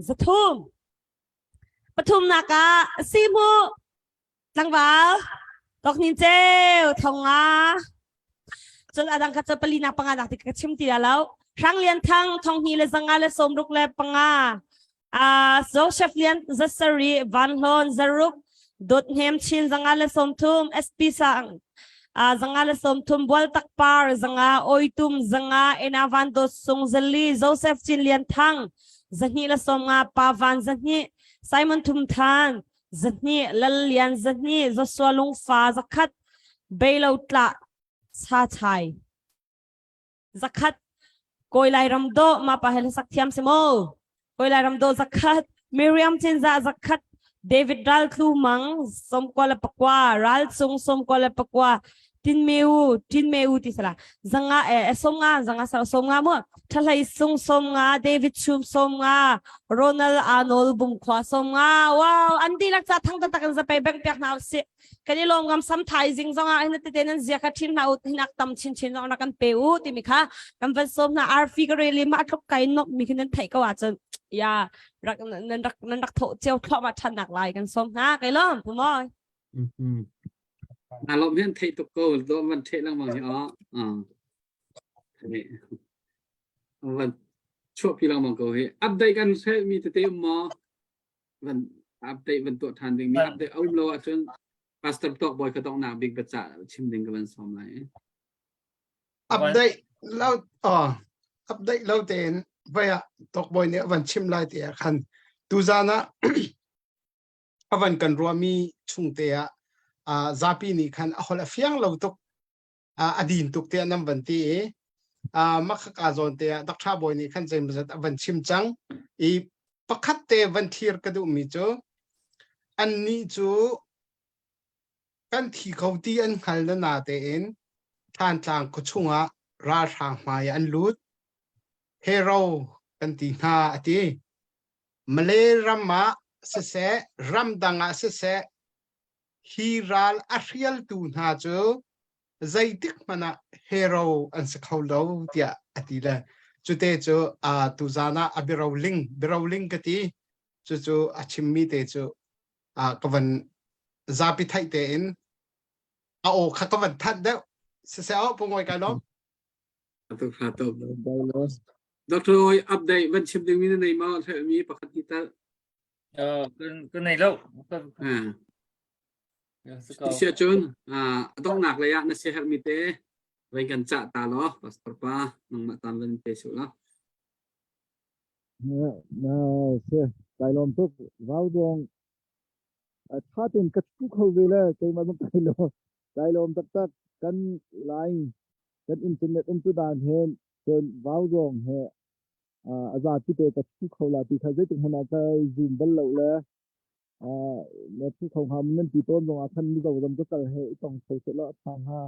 zathum. Pathum nak ah simu Tlangval, toknin ceu thong nga. Cun adang kha cu pali nak panga nak ti ka chim ti lo. Hrang Lian Thang thong hni le zanga le sawmruk le panga. Uh, Joseph Lian Zasari Van Hlawn Zaruk Dot Hnem Chin zanga le sawmthum SP Sang uh, zanga le sawmthum Bual Tak Par zanga Oitum zanga Ena Van Dot Sung Zali Joseph Chin Lian Thang zahnih le sawm nga Pa Van zahnih Simon Thum Than zahnih Lal Lian zahnih Joshua Lungfa zakhat Beilo tlah cha chai zakhat Kawi Lai Ram do ma pa hel sak thiam si mo Kawi Lai Ram do zakhat Miriam Cinza zakhat David Ral Tlu Mang somkwa le pakwa Ral Cung somkwa le pakwa Tin meu tin meu ti sala zanga e som nga zanga sa som nga mu thalai sung som nga David Chum som nga Ronald Arnold Bungkhua som nga wow an dilak cha thang ta takan za pe bang piak na si kan i lom ngam sam thai jing zong ah hin te te nan zia kha thin na ut hinak tam chin chin zong na kan pe u ti mi kha kan van som na arfi ka reli ma thlok kai nok mi khin nan thei ko ah chun ya rak nan rak nan rak tho cheu thlo ma than nak lai kan som na kai lom pu moi Na lom hian thei tuk ko do van the lengmang hi a van chuahpi lengmang ko hi update kan se mi tete um maw van update van tuah than ding mi update a um lo ahcun pastor tok boy ka tong nak bik baca chim ding ka van sawm lai update lo oh update lo tein vaya tok boy nih van chim lai te ah khan tuzan ah a van kan ruahmi chung te ah. Zapi nih khan a holh a fiang lo tuk a din tuk tiah nan van ti i makhaka zawn te ah Dr. Bawi nih khan zeimawzat a van chim cang i pakhat te van thlir ka duhmi cu annih cu kan thi kho ti an hngal na na tein Thantlang khuachung ah ralhrang hmai an lut hero kan ti hna a ti. Malay ram ah siseh ramdang ah siseh hi ral a hrialtu hna cu zeitik hmanh ah hero an si kho lo tiah a ti le cute cu uh, tuzan ah a biaroling biaroling ka ti cucu a chimmi te cu uh, ka van zapi theih tein a aw kha ka van thanh deuh siseh aw pungoi kai lawm Atu kha to. Dr. Oi update van chim ding mi na nei ma mi pakhat ti tal. Ka nei lo. Sia cun a donghnak lei ah na siaherh mi te vai kan cah ta law pastor pa nangmah tan van pe su la. Na se kai lom tuk vau dong tha ten ka thu kho ve le keimah zong kai lo kai lom taktak kan line kan internet um tu dan he cun vau zong he a zapi te ka thu kho la ti kha zeitik hmanh ah ka zoom bal lo le na thu kho hnga nan ti tawn zong ah khan mizo zong ka kal he i tong kho seh law a tha hnga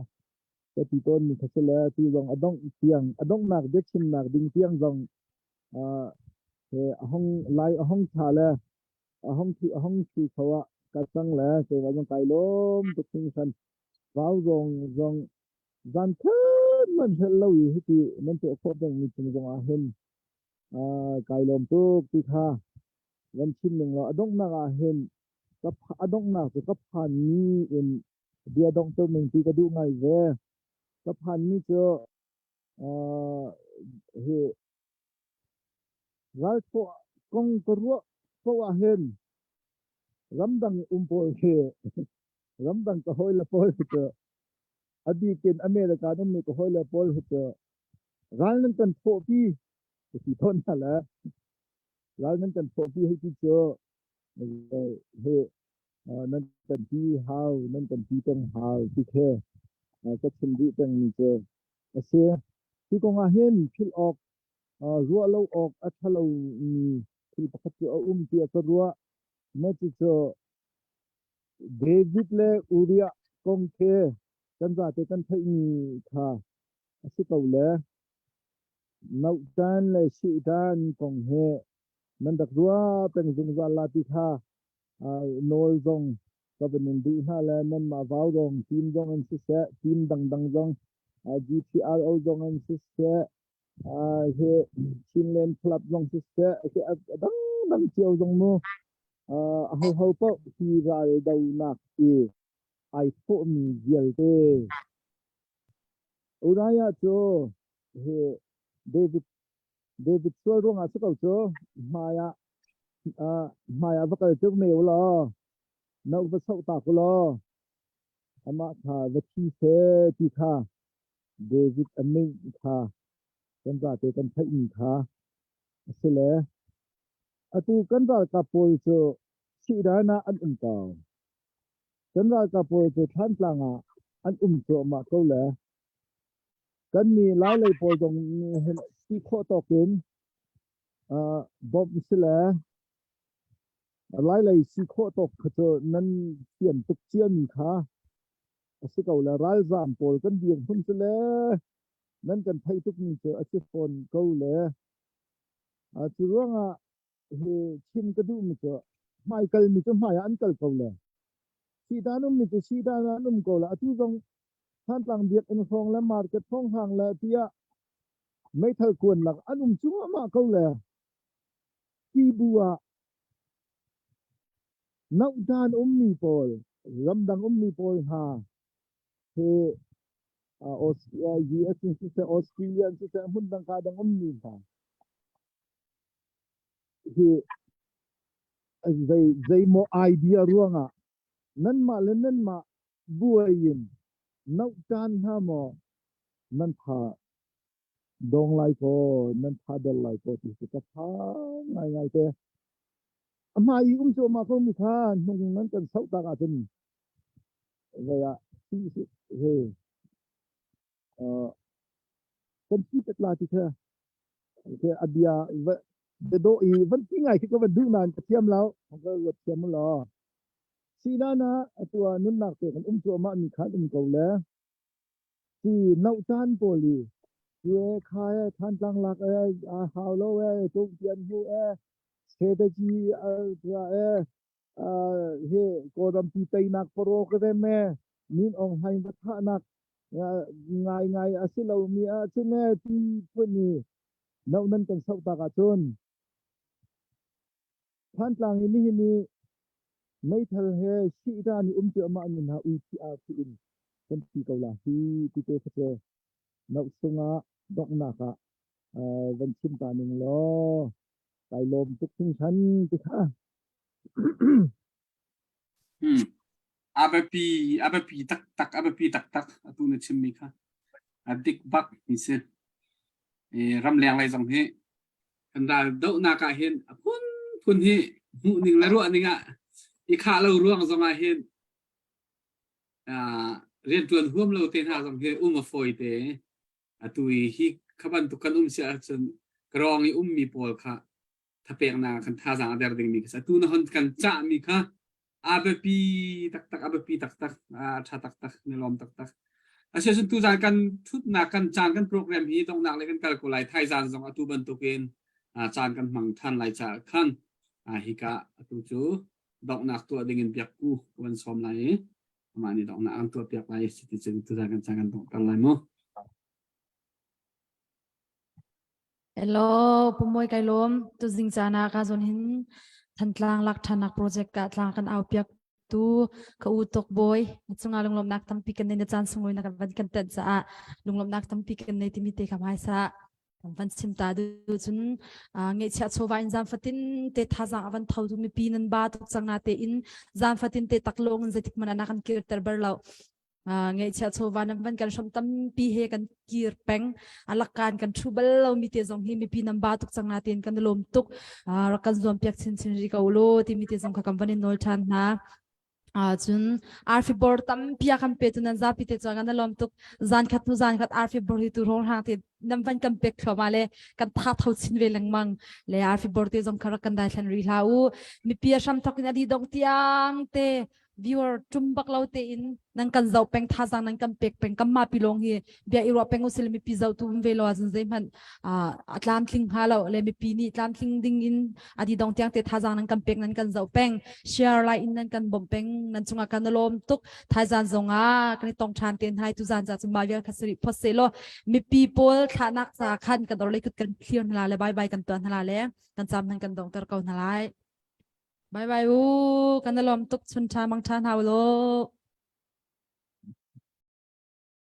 ka ti tawn mi kha si le ti zong a dongh tiang a donghnak biachimnak ding tiang zong he a hong lai a hong tha le a hong thu a hong thu kho ah ka cang le keimah zong kai lawm tuk hringhran vau zong zong Zan khat man hrelh lo i hiti nan tuah khawh pengmi cung zong ah hin kai lawm tuk ti kha van chim ning law a donghnak ah hin ka a donghnak cu ka phanmi in bia donghter ning ti ka duh ngai ve. Ka phanmi cu hi ralthawh kong ka ruah paoh ah hin ramdang um pawl hi ramdang ka hawile pawl hi cu A bik in America an ummi ka hawile pawl hi cu ral nan kan thawhpi ka ti tawn hna le ral nan kan thawhpi hei ti cu hi nan kan ti hau nan kan ti peng hau ti khi ka chim rih pengmi cu a si. Hi kong ah hin philh awk ruah lo awk a ṭha lomi thil pakhat cu a um tiah ka ruah. Mah cucu David le Uriah kong khi kan zate kan theihmi kha a si ko le Nauhtan le Sihtan kong he nan rak ruah peng zungzal la ti kha nawl zong ka van in duh hna le nanmah vau zong team zong an siseh team dangdang zong GTRO zong an siseh hi Chinland Club zong siseh a dangdang cio zong mu Ahoho paoh hi ral donak i ai thawhmi vialte. Uriah cu hi David David sual ruangah si ko cu hmai ah hmai ah va kal tuk ne u law no va soh ta ku law amah kha va thi seh ti kha David a mei kha kan zate kan theihmi kha a si le Atu kan ralkap pawl cu Sidan ah an um ko. Kan ralkap pawl cu Thlantlang ah an um cuahmah ko le kannih Lailei pawl zong nih hin si khawh tawk in uh, bawmh si le Lailei si khawh tawk kha cu nan thiam tuk ciami kha a si ko le ralzaam pawl kan dirhmun cu le nan kan theih tukmi cu a si fawn ko le Cu ruangah hi chim ka duhmi cu hmaikalmi cu hmai ah an kal ko le Sidan ummi cu sidan ah an um ko le atu zong Thantlang biakinn hrawng le market hrawng le tiah meithal kuan lak an um cuahmah ko le ti bu ah nohdan ummi pawl ramdang ummi pawl hna hi US in siseh Australia in siseh hmun dang ka dang ummi hna hi zei zeimaw idea ruangah nanmah le nanmah buai in nohtan hna maw nan tha dong lai ko nan tha dol lai ko ti cu ka phang ngaingai te a hmai i um cuahmah ko mi kha hnung nan kan soh tak ahcun. Zei ah si si he kan si tet la ti kha ke a bia biadawh i van ti ngai khi ka van duh nain ka thiam lo ka ruat thiam lo si na na atu ah nunnak te kan um cuahmah mi khan um ko le si no caan pawl i tue kha e Thantlang lak e a hau lo e Cungtian hu e strategy e hi Kawlrampi teinak program e Min Aung Hlaing va thahnak ngai ngai a si lomi ah cun e ti phun i no nan kan soh tak ahcun Thantlang i nihin i meithal he sihra nih um cuahmah mi hna uithi arthi in kan thi ko la hi ti te kha cu no sungah donghnak ah van chim ta ning law kai lawm tuk hringhran ti kha. Hmm. A biapi a biapi taktak a biapi taktak atu na chimmi kha a dik bak mi si. E, ramleng lei zong hi kan ral dohnak ah hin a phun phun hi hmuh ning le ruah ning ah i khah lo ruang zong ah hin uh, riantuan huam lo te hna zong hi um a fawi te. Atu i hi kha bantuk kan um si ahcun ka rawng i ummi pawl kha thapeknak kan thazaang a der dingmi kha atu na hon kan cahmi kha a biapi taktak a biapi taktak a tha taktak na lawm taktak asiahcun tuzan kan thutnak kan caan kan program hi donghnak le kan kal ko lai thaizan zong atu bantukin caan kan hmang than lai caah khan hika atu cu donghnak tuah dingin biakku ka van sawm lai i amah nih donghnak an tuah piak lai si ti cun tuzan kan caan kan donghter lai mu Hello, Pumawi kai lawm. Tuzing caan ah ka zawn hin Thantlang lak ṭhannak project ah tlang kan au piak tu ka u tok bawi na cungah lunglawmhnak tampi kan nei na caan sunglawi na kan van kan tenh caah lunglawmhnak tampi kan nei timi te kha hmaisa kan van chim ta du cun ngeihchiah chawva in zan fatin te thazaang a van tho tu mipi nan ba tuk cang na te in zan fatin te taklong in zeitik hmanh ah na kan kirter ber lo ngeihchiah chawva nan van kan hram tampi he kan kir peng alakkan kan thu bal lo mi te zong hi mipi nan ba tuk cang na tin kan lawm tuk rak kan zuam piak chin chin ri ko lo ti mi te zong kha kan van in nawl than hna cun arfi bor tampi a kan pe tu nan zapi te chuan kan lawm tuk zan khat nu zan khat arfi bor hi tu rong hang te nan van kan pek thluahmah le kan tha tho chin ve lengmang le arfi bor te zong kha rak kan dai thlan ri hla u mipi a hram thok in adi dong tiang te viewer tum bak lo tein nan kan zoh peng thazang nan kan pek peng kan ma pi long hi bia i ruah peng usil mipi zoh tu um ve lo azun zei hmanh a tlamtling hnga lo le mipi nih tlamtling ding in adi dong tiang te thazang nan kan pek nan kan zoh peng share lai in nan kan bom peng nan chunga kan lom tuk thaizan zonga kan i tong than ten hai tu zan za chu ma vial khasiri phot se lo mipi pawl thlanak ca khan kan orlei kut kan clear hna le bye bye kan tuan hna le kan cam nan kan dong ter ko hna lai Bye bye u. Kan i lawm tuk chun ṭha mang ṭha hna u law.